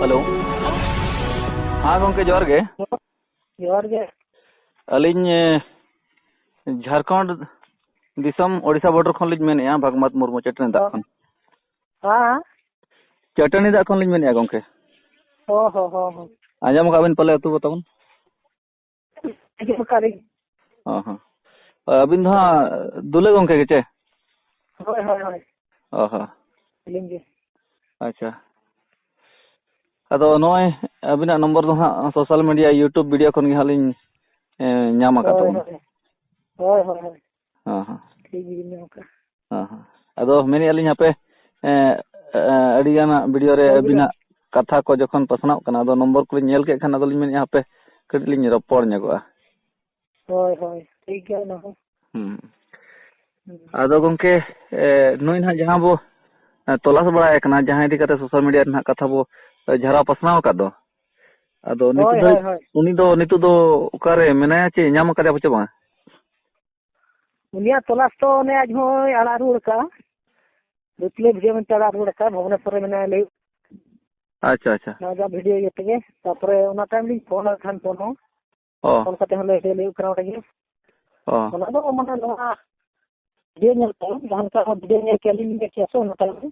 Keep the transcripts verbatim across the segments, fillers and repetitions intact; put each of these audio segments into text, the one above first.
Hello. ᱦᱮᱸ ᱜᱚᱢᱠᱮ, ᱡᱚᱦᱟᱨ ᱜᱮ᱾ ᱡᱚᱦᱟᱨ ᱜᱮ᱾ ᱟᱹᱞᱤᱧ, ᱮ, ᱡᱷᱟᱲᱠᱷᱚᱸᱰ ᱫᱤᱥᱚᱢ, ᱳᱰᱤᱥᱟ border ᱠᱷᱚᱱ ᱞᱤᱧ ᱢᱮᱱᱮᱫᱼᱟ, ᱵᱷᱟᱜᱽᱢᱟᱛ ᱢᱩᱨᱢᱩ, ᱪᱟᱹᱴᱟᱹᱱᱤ ᱫᱟᱜ ᱠᱷᱚᱱ᱾ ᱦᱮᱸ? ᱪᱟᱹᱴᱟᱹᱱᱤ ᱫᱟᱜ ᱠᱷᱚᱱ ᱞᱤᱧ ᱢᱮᱱᱮᱫᱼᱟ ᱜᱚᱢᱠᱮ᱾ ᱚ ᱦᱚ ᱦᱚ ᱦᱚ᱾ ᱟᱸᱡᱚᱢ ᱟᱠᱟᱫ ᱵᱤᱱ ᱯᱟᱞᱮ ᱟᱹᱛᱩ ᱠᱚ ᱛᱟᱵᱚᱱ? ᱟᱸᱡᱚᱢ ᱟᱠᱟᱫ ᱞᱤᱧ᱾ ᱚ ᱦᱚᱸ᱾ ᱟᱹᱵᱤᱱ ᱫᱚ ᱦᱟᱸᱜ ᱫᱩᱞᱟᱹ ᱜᱚᱢᱠᱮ ᱜᱮ ᱪᱮ? ᱦᱳᱭ, ᱦᱳᱭ, ᱦᱳᱭ᱾ ᱚ ᱦᱚᱸ᱾ ᱟᱹᱞᱤᱧ ᱜᱮ᱾ ᱟᱪᱪᱷᱟ᱾ ᱟᱫᱚ ᱱᱚᱜᱼᱚᱭ ᱟᱹᱵᱤᱱᱟᱜ ᱱᱚᱢᱵᱚᱨ ᱫᱚ ᱦᱟᱸᱜ social media, YouTube video ᱠᱷᱚᱱ ᱜᱮ ᱦᱟᱸᱜ ᱞᱤᱧ, ᱮᱸ, ᱧᱟᱢ ᱟᱠᱟᱫ ᱦᱳᱭ, ᱛᱟᱵᱚᱱᱟ᱾ ᱦᱳᱭ᱾ ᱦᱳᱭ, ᱦᱳᱭ, ᱦᱳᱭ᱾ ᱦᱚᱸ, ᱦᱚᱸ᱾ ᱴᱷᱤᱠ ᱜᱮᱵᱤᱱ ᱢᱮᱱ ᱠᱟᱜᱼᱟ᱾ ᱦᱚᱸ, ᱦᱚᱸ᱾ ᱟᱫᱚ ᱢᱮᱱᱮᱫᱼᱟ ᱞᱤᱧ ᱦᱟᱯᱮ, ᱮᱸ, ᱮᱸ, ᱟᱹᱰᱤ ᱜᱟᱱᱟᱜ video ᱨᱮ ᱦᱳᱭ, ᱵᱤᱱ ᱟᱹᱵᱤᱱᱟᱜ ᱠᱟᱛᱷᱟ ᱠᱚ ᱡᱚᱠᱷᱚᱱ ᱯᱟᱥᱱᱟᱣᱚᱜ ᱠᱟᱱᱟ, ᱟᱫᱚ ᱱᱚᱢᱵᱚᱨ ᱠᱚᱞᱤᱧ ᱧᱮᱞ ᱠᱮᱫ ᱠᱷᱟᱱ ᱟᱫᱚᱞᱤᱧ ᱢᱮᱱᱮᱫᱼᱟ ᱦᱟᱯᱮ ᱠᱟᱹᱴᱤᱡ ᱞᱤᱧ ᱨᱚᱯᱚᱲ ᱧᱚᱜᱚᱜᱼᱟ᱾ ᱦᱳᱭ, ᱦᱳᱭ, ᱴᱷᱤᱠ ᱜᱮᱭᱟ ᱚᱱᱟ ᱦᱚᱸ᱾ ᱦᱩᱸ᱾ ᱦᱩᱸ᱾ ᱟᱫᱚ ᱜᱚᱢᱠᱮ, ᱮ, ᱱᱩᱭ ᱱᱟᱦᱟᱜ ᱡᱟᱦᱟᱸ ᱵᱚ, ᱮ, ᱛᱚᱞᱟᱥ ᱵᱟᱲᱟᱭᱮ ᱠᱟᱱᱟ, ᱡᱟᱦᱟᱸ ᱤᱫᱤ ᱠᱟᱛᱮ social media ᱨᱮ ᱱᱟᱦᱟᱜ ᱠᱟᱛᱷᱟ ᱵᱚ, ᱮ, ᱡᱷᱟᱨᱟᱣ ᱯᱟᱥᱱᱟᱣ ᱟᱠᱟᱫ ᱫᱚ, ᱟᱫᱚ ᱱᱤᱛᱚᱜ ᱦᱳᱭ, ᱫᱷᱟᱹᱨᱤᱡ ᱦᱳᱭ, ᱦᱳᱭ᱾ ᱩᱱᱤ ᱫᱚ ᱱᱤᱛᱚᱜ ᱫᱚ ᱚᱠᱟᱨᱮ ᱢᱮᱱᱟᱭᱟ ᱪᱮ ᱧᱟᱢ ᱟᱠᱟᱫᱮᱭᱟ ᱵᱚ ᱪᱮ ᱵᱟᱝᱟ? ᱩᱱᱤᱭᱟᱜ ᱛᱚᱞᱟᱥ ᱫᱚ ᱚᱱᱮ ᱟᱡ ᱦᱚᱸᱭ ᱟᱲᱟᱜ ᱨᱩᱣᱟᱹᱲ ᱟᱠᱟᱫᱼᱟ᱾ ᱨᱤᱯᱞᱟᱭ ᱵᱷᱤᱰᱤᱭᱳ ᱢᱮᱱᱛᱮ ᱟᱲᱟᱜ ᱨᱩᱣᱟᱹᱲ ᱟᱠᱟᱫᱼᱟ, ᱵᱷᱩᱵᱽᱱᱮᱥᱚᱨ ᱨᱮ ᱢᱮᱱᱟᱭᱟ ᱞᱟᱹᱭ᱾ ᱟᱪᱪᱷᱟ, ᱟᱪᱪᱷᱟ᱾ ᱱᱚᱣᱟ ᱡᱟ ᱵᱷᱤᱰᱤᱭᱳ ᱤᱭᱟᱹ ᱛᱮᱜᱮ᱾ ᱛᱟᱨᱯᱚᱨᱮ ᱚᱱᱟ ᱛᱟᱭᱚᱢ ᱞᱤᱧ ᱯᱷᱳᱱ ᱟᱫ ᱠᱷᱟᱱ ᱯᱷᱳᱱ ᱦᱚᱸ᱾ ᱚ᱾ ᱯᱷᱳᱱ ᱠᱟᱛᱮ ᱦᱚᱸ ᱞᱟᱹᱭ ᱞᱟᱹᱭ ᱦᱩᱭᱩᱜ ᱠᱟᱱᱟ ᱚᱸᱰᱮ ᱜᱮ᱾ ᱚ᱾ ᱚᱱᱟ ᱫᱚ ᱢᱟᱱᱮ ᱱᱚᱣᱟ ᱵᱷᱤᱰᱤᱭᱳ ᱧᱮᱞ ᱛᱟᱭᱚᱢ, ᱡᱟᱦᱟᱸ ᱞᱮᱠᱟ ᱵᱷᱤᱰᱤᱭᱳ ᱧᱮᱞ ᱠᱮᱜᱼᱟ ᱞᱤᱧ, ᱧᱮᱞ ᱠᱮᱜᱼᱟ ᱥᱮ ᱚᱱᱟ ᱛᱟᱭᱚᱢ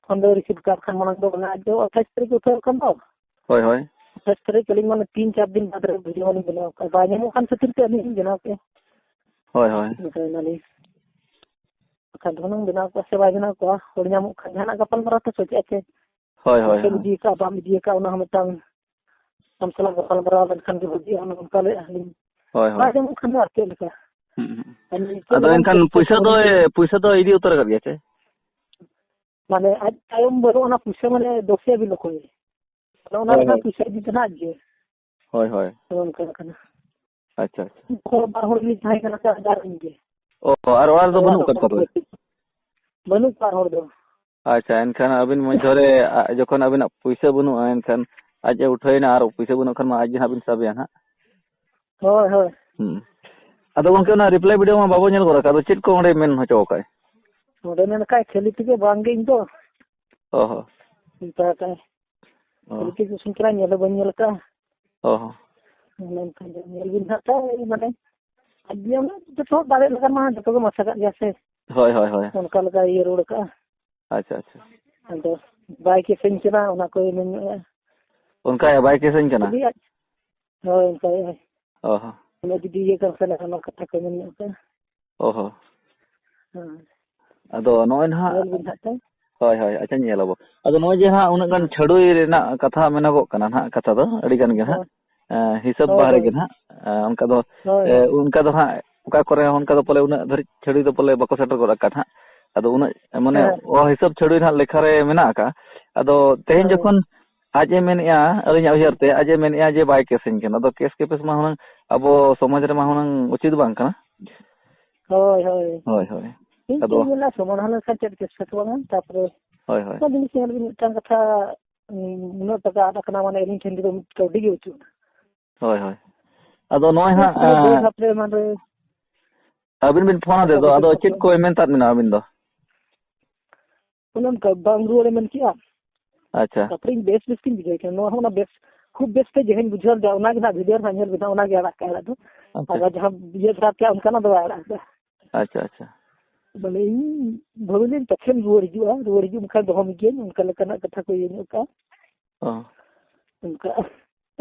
ᱯᱷᱳᱱ ᱫᱚ ᱨᱤᱥᱤᱵᱷ ᱠᱟᱜ ᱠᱷᱟᱱ ᱢᱟᱲᱟᱝ ᱫᱚ ᱚᱱᱟ ᱟᱡ ᱫᱚ ᱟᱴᱷᱟᱥ ᱛᱟᱹᱨᱤᱠᱷ ᱩᱴᱷᱟᱹᱣ ᱠᱟᱱ ᱫᱚ᱾ ᱦᱳᱭ, ᱦᱳᱭ᱾ ᱟᱴᱷᱟᱥ ᱛᱟᱹᱨᱤᱠᱷ ᱟᱹᱞᱤᱧ ᱢᱟᱱᱮ ᱛᱤᱱ ᱪᱟᱨ ᱫᱤᱱ ᱵᱟᱫᱽ ᱨᱮ ᱵᱷᱤᱰᱤᱭᱳ ᱢᱟᱞᱤᱧ ᱵᱮᱱᱟᱣ ᱠᱟᱜᱼᱟ᱾ ᱵᱟᱭ ᱧᱟᱢᱚᱜ ᱠᱟᱱ ᱠᱷᱟᱹᱛᱤᱨ ᱛᱮ ᱟᱹᱞᱤᱧ ᱞᱤᱧ ᱵᱮᱱᱟᱣ ᱠᱮᱜᱼᱟ᱾ ᱦᱳᱭ, ᱦᱳᱭ᱾ ᱚᱱᱠᱟᱭ ᱱᱟᱞᱤᱧ᱾ ᱵᱟᱠᱷᱟᱱ ᱫᱚ ᱦᱩᱱᱟᱹᱝ ᱵᱮᱱᱟᱣ ᱠᱚᱜᱼᱟ ᱥᱮ ᱵᱟᱭ ᱵᱮᱱᱟᱣ ᱠᱚᱜᱼᱟ, ᱦᱚᱲ ᱧᱟᱢᱚᱜ ᱠᱷᱟᱱ ᱡᱟᱦᱟᱱᱟᱜ ᱜᱟᱯᱟᱞ ᱢᱟᱨᱟᱣ ᱛᱮ ᱥᱚᱡᱷᱮᱜᱼᱟ ᱪᱮ? ᱦᱳᱭ, ᱦᱳᱭ, ᱵᱟᱯᱮᱢ ᱦᱳᱭ᱾ ᱤᱫᱤ ᱟᱠᱟᱫ, ᱵᱟᱢ ᱤᱫᱤ ᱟᱠᱟᱫ, ᱚᱱᱟ ᱦᱚᱸ ᱢᱤᱫᱴᱟᱝ ᱟᱢ ᱥᱟᱞᱟᱜ ᱜᱟᱯᱟᱞ ᱢᱟᱨᱟᱣ ᱞᱮᱱᱠᱷᱟᱱ ᱜᱮ ᱵᱷᱟᱹᱜᱤᱜᱼᱟ, ᱚᱱᱮ ᱚᱱᱠᱟ ᱞᱟᱹᱭᱮᱫᱼᱟ ᱞᱤᱧ᱾ ᱦᱳᱭ, ᱦᱳᱭ᱾ ᱵᱟᱭ ᱧᱟᱢᱚᱜ ᱠᱷᱟᱱ ᱫᱚ ᱟᱨ ᱪᱮᱫ ᱞᱮᱠᱟ? ᱦᱩᱸ, ᱦᱩᱸ᱾ ᱟᱨ ᱱᱤᱛᱚᱜ ᱟᱫᱚ ᱫᱚ ᱮᱱᱠᱷᱟᱱ ᱜᱚᱢᱠᱮ ᱯᱩᱭᱥᱟᱹ ᱯᱚᱭᱥᱟ ᱫᱚᱭ, ᱵᱟᱹᱱᱩᱜ ᱯᱩᱭᱥᱟᱹ ᱫᱚᱭ ᱤᱫᱤ ᱩᱛᱟᱹᱨ ᱟᱠᱟᱫ ᱜᱮᱭᱟ ᱪᱮ? ᱢᱟᱱᱮ ᱟᱡ ᱛᱟᱭᱚᱢ ᱵᱟᱹᱱᱩᱜ, ᱚᱱᱟ ᱯᱩᱭᱥᱟᱹ ᱢᱟᱱᱮ ᱫᱳᱥᱮ ᱵᱤᱱ ᱚᱠᱚᱭ? ᱚᱱᱟ ᱦᱳᱭ, ᱨᱮᱱᱟᱜ ᱦᱳᱭ᱾ ᱯᱩᱭᱥᱟᱹ ᱤᱫᱤ ᱛᱮᱱᱟᱜ ᱜᱮ᱾ ᱦᱳᱭ, ᱦᱳᱭ᱾ ᱚᱱᱮ ᱚᱱᱠᱟ ᱠᱟᱱᱟ᱾ ᱟᱪᱪᱷᱟ, ᱟᱪᱪᱷᱟ᱾ ᱩᱱᱠᱩ ᱦᱚᱲ ᱵᱟᱨ ᱦᱚᱲ ᱜᱮᱞᱤᱧ ᱛᱟᱦᱮᱸ ᱠᱟᱱᱟ ᱥᱮ, ᱟᱡ ᱟᱨ ᱤᱧ ᱜᱮ᱾ ᱚ, ᱟᱨ ᱚᱲᱟᱜ ᱨᱮᱫᱚ ᱚᱲᱟᱜ ᱵᱟᱹᱱᱩᱜ ᱟᱠᱟᱫ ᱦᱚᱲ ᱠᱚᱣᱟ ᱛᱚᱵᱮ? ᱵᱟᱹᱱᱩᱜ ᱠᱚᱣᱟ ᱟᱨ ᱦᱚᱲ ᱫᱚ᱾ ᱟᱪᱪᱷᱟ, ᱮᱱᱠᱷᱟᱱ ᱟᱹᱵᱤᱱ ᱢᱚᱫᱽᱫᱷᱚ ᱨᱮ, ᱟ, ᱡᱚᱠᱷᱚᱱ ᱟᱹᱵᱤᱱᱟᱜ ᱯᱩᱭᱥᱟᱹ ᱵᱟᱹᱱᱩᱜᱼᱟ, ᱮᱱᱠᱷᱟᱱ ᱟᱡ ᱮ ᱩᱴᱷᱟᱹᱭᱮᱱᱟ ᱟᱨ ᱯᱩᱭᱥᱟᱹ ᱵᱟᱹᱱᱩᱜ ᱠᱷᱟᱱ ᱢᱟ ᱟᱡ ᱜᱮ ᱦᱟᱸᱜ ᱵᱤᱱ ᱥᱟᱵᱮᱭᱟ ᱦᱟᱸᱜ᱾ ᱦᱳᱭ, ᱦᱳᱭ᱾ ᱦᱩᱸ᱾ ᱟᱫᱚ ᱜᱚᱢᱠᱮ, ᱚᱱᱟ ᱨᱤᱯᱞᱟᱭ ᱵᱷᱤᱰᱤᱭᱳ ᱢᱟ ᱵᱟᱵᱚ ᱧᱮᱞ ᱜᱚᱫ ᱟᱠᱟᱫ, ᱟᱫᱚ ᱪᱮᱫ ᱠᱚ ᱚᱸᱰᱮ ᱢᱮᱱ ᱦᱚᱪᱚ ᱟᱠᱟᱫ? ᱚᱸᱰᱮ ᱢᱮᱱ ᱟᱠᱟᱫ ᱠᱷᱟᱹᱞᱤ ᱛᱮᱜᱮ ᱵᱟᱝ ᱜᱮ ᱤᱧ ᱫᱚ᱾ ᱚ ᱦᱚᱸ᱾ ᱢᱮᱛᱟᱭ ᱠᱟᱱᱟᱭ᱾ ᱚ᱾ ᱯᱚᱞᱤᱴᱤᱠᱥ ᱥᱮᱱ ᱪᱟᱞᱟᱜ ᱧᱮᱞ ᱦᱚᱸ ᱵᱟᱹᱧ ᱧᱮᱞ ᱟᱠᱟᱫᱼᱟ᱾ ᱚ ᱦᱚᱸ᱾ ᱚᱱᱮ ᱚᱱᱠᱟ ᱜᱮ ᱧᱮᱞ ᱵᱤᱱ ᱦᱟᱸᱜ, ᱛᱟᱣ ᱢᱟᱱᱮ ᱟᱨ ᱡᱚᱛᱚ ᱦᱚᱲ ᱫᱟᱲᱮ ᱞᱮᱠᱟ ᱢᱟ ᱡᱚᱛᱚ ᱜᱮ ᱢᱟᱥᱟ ᱠᱟᱜ ᱜᱮᱭᱟ ᱥᱮ᱾ ᱦᱳᱭ, ᱦᱳᱭ, ᱦᱳᱭ᱾ ᱚᱱᱠᱟ ᱞᱮᱠᱟ ᱤᱭᱟᱹ ᱨᱩᱣᱟᱹᱲ ᱠᱟᱜᱼᱟ᱾ ᱟᱪᱪᱷᱟ, ᱟᱪᱪᱷᱟ᱾ ᱟᱫᱚ ᱵᱟᱭ ᱠᱮᱥᱟᱹᱧ ᱠᱟᱱᱟ, ᱚᱱᱟ ᱠᱚ ᱢᱮᱱ ᱧᱚᱜᱼᱟ᱾ ᱚᱱᱠᱟ ᱵᱟᱭ ᱠᱮᱥᱟᱹᱧ ᱠᱟᱱᱟ? ᱡᱩᱫᱤ ᱟᱡ, ᱦᱳᱭ, ᱚᱱᱠᱟ ᱜᱮ᱾ ᱚ ᱦᱚᱸ᱾ ᱩᱱᱟᱹᱜ ᱡᱩᱫᱤ ᱤᱭᱟᱹ ᱠᱟᱱ ᱠᱷᱟᱱ, ᱚᱱᱟ ᱠᱟᱛᱷᱟ ᱠᱚ ᱢᱮᱱ ᱧᱚᱜ ᱠᱟᱜᱼᱟ᱾ ᱚ ᱦᱚᱸ᱾ ᱦᱮᱸ᱾ ᱟᱫᱚ ᱱᱚᱜᱼᱚᱭ ᱱᱟᱦᱟᱜ, ᱧᱮᱞ ᱵᱤᱱ ᱦᱟᱸᱜ ᱛᱚ᱾ ᱦᱳᱭ, ᱦᱳᱭ, ᱟᱪᱪᱷᱟ, ᱧᱮᱞ ᱟᱵᱚ᱾ ᱟᱫᱚ ᱱᱚᱜᱼᱚᱭ ᱡᱮ ᱦᱟᱸᱜ ᱩᱱᱟᱹᱜ ᱜᱟᱱ ᱦᱮᱸ᱾ ᱪᱷᱟᱹᱲᱩᱭ ᱨᱮᱱᱟᱜ ᱠᱟᱛᱷᱟ ᱢᱮᱱᱚᱜᱚᱜ ᱠᱟᱱᱟ ᱱᱟᱦᱟᱜ, ᱠᱟᱛᱷᱟ ᱫᱚ ᱟᱹᱰᱤ ᱜᱟᱱ ᱜᱮ ᱱᱟᱦᱟᱜ, ᱦᱳᱭ᱾ ᱮᱸ, ᱦᱤᱥᱟᱹᱵ ᱦᱳᱭ, ᱵᱟᱦᱨᱮ ᱦᱳᱭ᱾ ᱜᱮ ᱱᱟᱦᱟᱜ, ᱮᱸ, ᱚᱱᱠᱟ ᱫᱚ, ᱦᱳᱭ, ᱮᱸ, ᱦᱳᱭ᱾ ᱚᱱᱠᱟ ᱫᱚ ᱦᱟᱸᱜ ᱚᱠᱟ ᱠᱚᱨᱮ ᱦᱚᱸ ᱚᱱᱠᱟ ᱫᱚ ᱯᱟᱞᱮ ᱩᱱᱟᱹᱜ ᱫᱷᱟᱹᱨᱤᱡ ᱪᱷᱟᱹᱲᱩᱭ ᱫᱚ ᱯᱟᱞᱮ ᱵᱟᱠᱚ ᱥᱮᱴᱮᱨ ᱜᱚᱫ ᱟᱠᱟᱫ ᱦᱟᱸᱜ᱾ ᱟᱫᱚ ᱩᱱᱟᱹᱜ, ᱢᱟᱱᱮ, ᱦᱮᱸ᱾ ᱚᱦᱤᱥᱟᱹᱵ ᱪᱷᱟᱹᱲᱩᱭ ᱱᱟᱦᱟᱜ ᱞᱮᱠᱷᱟ ᱨᱮ ᱢᱮᱱᱟᱜ ᱟᱠᱟᱫᱼᱟ᱾ ᱟᱫᱚ ᱛᱮᱦᱮᱧ ᱦᱳᱭ᱾ ᱡᱚᱠᱷᱚᱱ ᱟᱡ ᱮ ᱢᱮᱱᱮᱫᱼᱟ, ᱟᱹᱞᱤᱧᱟᱜ ᱩᱭᱦᱟᱹᱨ ᱛᱮ, ᱟᱡ ᱮ ᱢᱮᱱᱮᱫᱼᱟ ᱡᱮ ᱵᱟᱭ ᱠᱮᱥᱟᱹᱧ ᱠᱟᱱᱟ, ᱟᱫᱚ ᱠᱮᱥ ᱠᱮᱯᱮᱥ ᱢᱟ ᱦᱩᱱᱟᱹᱝ ᱟᱵᱚ ᱥᱚᱢᱟᱡᱽ ᱨᱮᱢᱟ ᱦᱩᱱᱟᱹᱝ ᱩᱪᱤᱛ ᱵᱟᱝ ᱠᱟᱱᱟ᱾ ᱦᱳᱭ, ᱦᱳᱭ᱾ ᱦᱳᱭ, ᱦᱳᱭ᱾ ᱤᱧ ᱟᱫᱚ ᱪᱮᱫ ᱤᱧ ᱢᱮᱱᱟ, ᱥᱚᱢᱟᱱ ᱦᱚᱸ ᱞᱮᱱᱠᱷᱟᱱ ᱪᱮᱫ ᱠᱮᱥ ᱠᱮᱥ ᱵᱟᱝᱟ? ᱛᱟᱯᱚᱨᱮ ᱦᱳᱭ, ᱦᱳᱭ᱾ ᱚᱱᱟ ᱡᱤᱱᱤᱥ ᱧᱮᱞ ᱵᱤᱱ, ᱢᱤᱫᱴᱟᱝ ᱠᱟᱛᱷᱟ, ᱩᱱᱟᱹᱜ ᱴᱟᱠᱟ ᱟᱫ ᱟᱠᱟᱱᱟ, ᱢᱟᱱᱮ ᱟᱹᱞᱤᱧ ᱴᱷᱮᱱ ᱛᱮᱫᱚ ᱢᱤᱫ ᱠᱟᱹᱣᱰᱤ ᱜᱮ ᱵᱟᱹᱪᱩᱜᱼᱟ᱾ ᱦᱳᱭ, ᱦᱳᱭ᱾ ᱟᱫᱚ ᱱᱚᱜᱼᱚᱭ ᱦᱟᱸᱜ, ᱛᱟᱦᱚᱞᱮ ᱵᱮᱥ ᱮᱸ, ᱵᱷᱟᱵᱽ ᱨᱮ ᱮᱢᱟᱱ ᱨᱮ ᱟᱹᱵᱤᱱ ᱵᱤᱱ ᱯᱷᱳᱱ ᱟᱫᱮ ᱴᱟᱠᱟ ᱫᱚ, ᱯᱚᱭᱥᱟ ᱟᱫᱚ ᱪᱮᱫ ᱠᱷᱚᱨᱪᱟ᱾ ᱠᱚᱭ ᱢᱮᱱ ᱠᱟᱫ ᱵᱤᱱᱟ ᱟᱹᱵᱤᱱ ᱫᱚ? ᱚᱱᱮ ᱚᱱᱠᱟ ᱵᱟᱝ ᱨᱩᱣᱟᱹᱲᱮ ᱢᱮᱱ ᱠᱮᱜᱼᱟ᱾ ᱟᱪᱪᱷᱟ᱾ ᱛᱟᱯᱚᱨᱮ ᱤᱧ ᱵᱮᱥ ᱵᱮᱥ ᱜᱤᱧ ᱵᱩᱡᱷᱟᱹᱣ ᱠᱮᱫᱟ᱾ ᱱᱚᱣᱟ ᱦᱚᱸ ᱚᱱᱟ ᱵᱮᱥ, ᱠᱷᱩᱵ ᱵᱮᱥ ᱛᱮ ᱡᱟᱦᱟᱸᱧ ᱵᱩᱡᱷᱟᱹᱣ ᱞᱮᱫᱟ, ᱚᱱᱟ ᱜᱮ ᱱᱟᱦᱟᱜ ᱵᱷᱤᱰᱤᱭᱳ ᱨᱮ ᱱᱟᱦᱟᱜ ᱧᱮᱞ ᱵᱮᱱ ᱦᱟᱸᱜ, ᱚᱱᱟ ᱜᱮ ᱟᱲᱟᱜ ᱠᱟᱜᱼᱟ, ᱟᱲᱟᱜ ᱫᱚ᱾ ᱟᱪᱪᱷᱟ᱾ ᱟᱨ ᱡᱟᱦᱟᱸ ᱤᱭᱟᱹ ᱫᱷᱟᱨᱟ ᱠᱮᱜᱼᱟ, ᱚᱱᱠᱟᱱᱟᱜ ᱫᱚ ᱵᱟᱭ ᱟᱲᱟᱜ ᱠᱟᱜᱼᱟ᱾ ᱟᱪᱪᱷᱟ, ᱟᱪᱪᱷᱟ᱾ ᱢᱟᱱᱮ ᱤᱧ ᱵᱷᱟᱹᱵᱤ ᱞᱤᱧ ᱯᱟᱪᱷᱮᱢ ᱨᱩᱣᱟᱹᱲ ᱦᱤᱡᱩᱜᱼᱟ, ᱨᱩᱣᱟᱹᱲ ᱦᱤᱡᱩᱜ ᱵᱟᱠᱷᱟᱱ ᱫᱚᱦᱚ ᱢᱮᱜᱤᱭᱟᱹᱧ, ᱚᱱᱠᱟ ᱞᱮᱠᱟᱱᱟᱜ ᱠᱟᱛᱷᱟ ᱠᱚ ᱤᱭᱟᱹ ᱧᱚᱜ ᱠᱟᱜᱼᱟ᱾ ᱚ᱾ ᱚᱱᱠᱟ᱾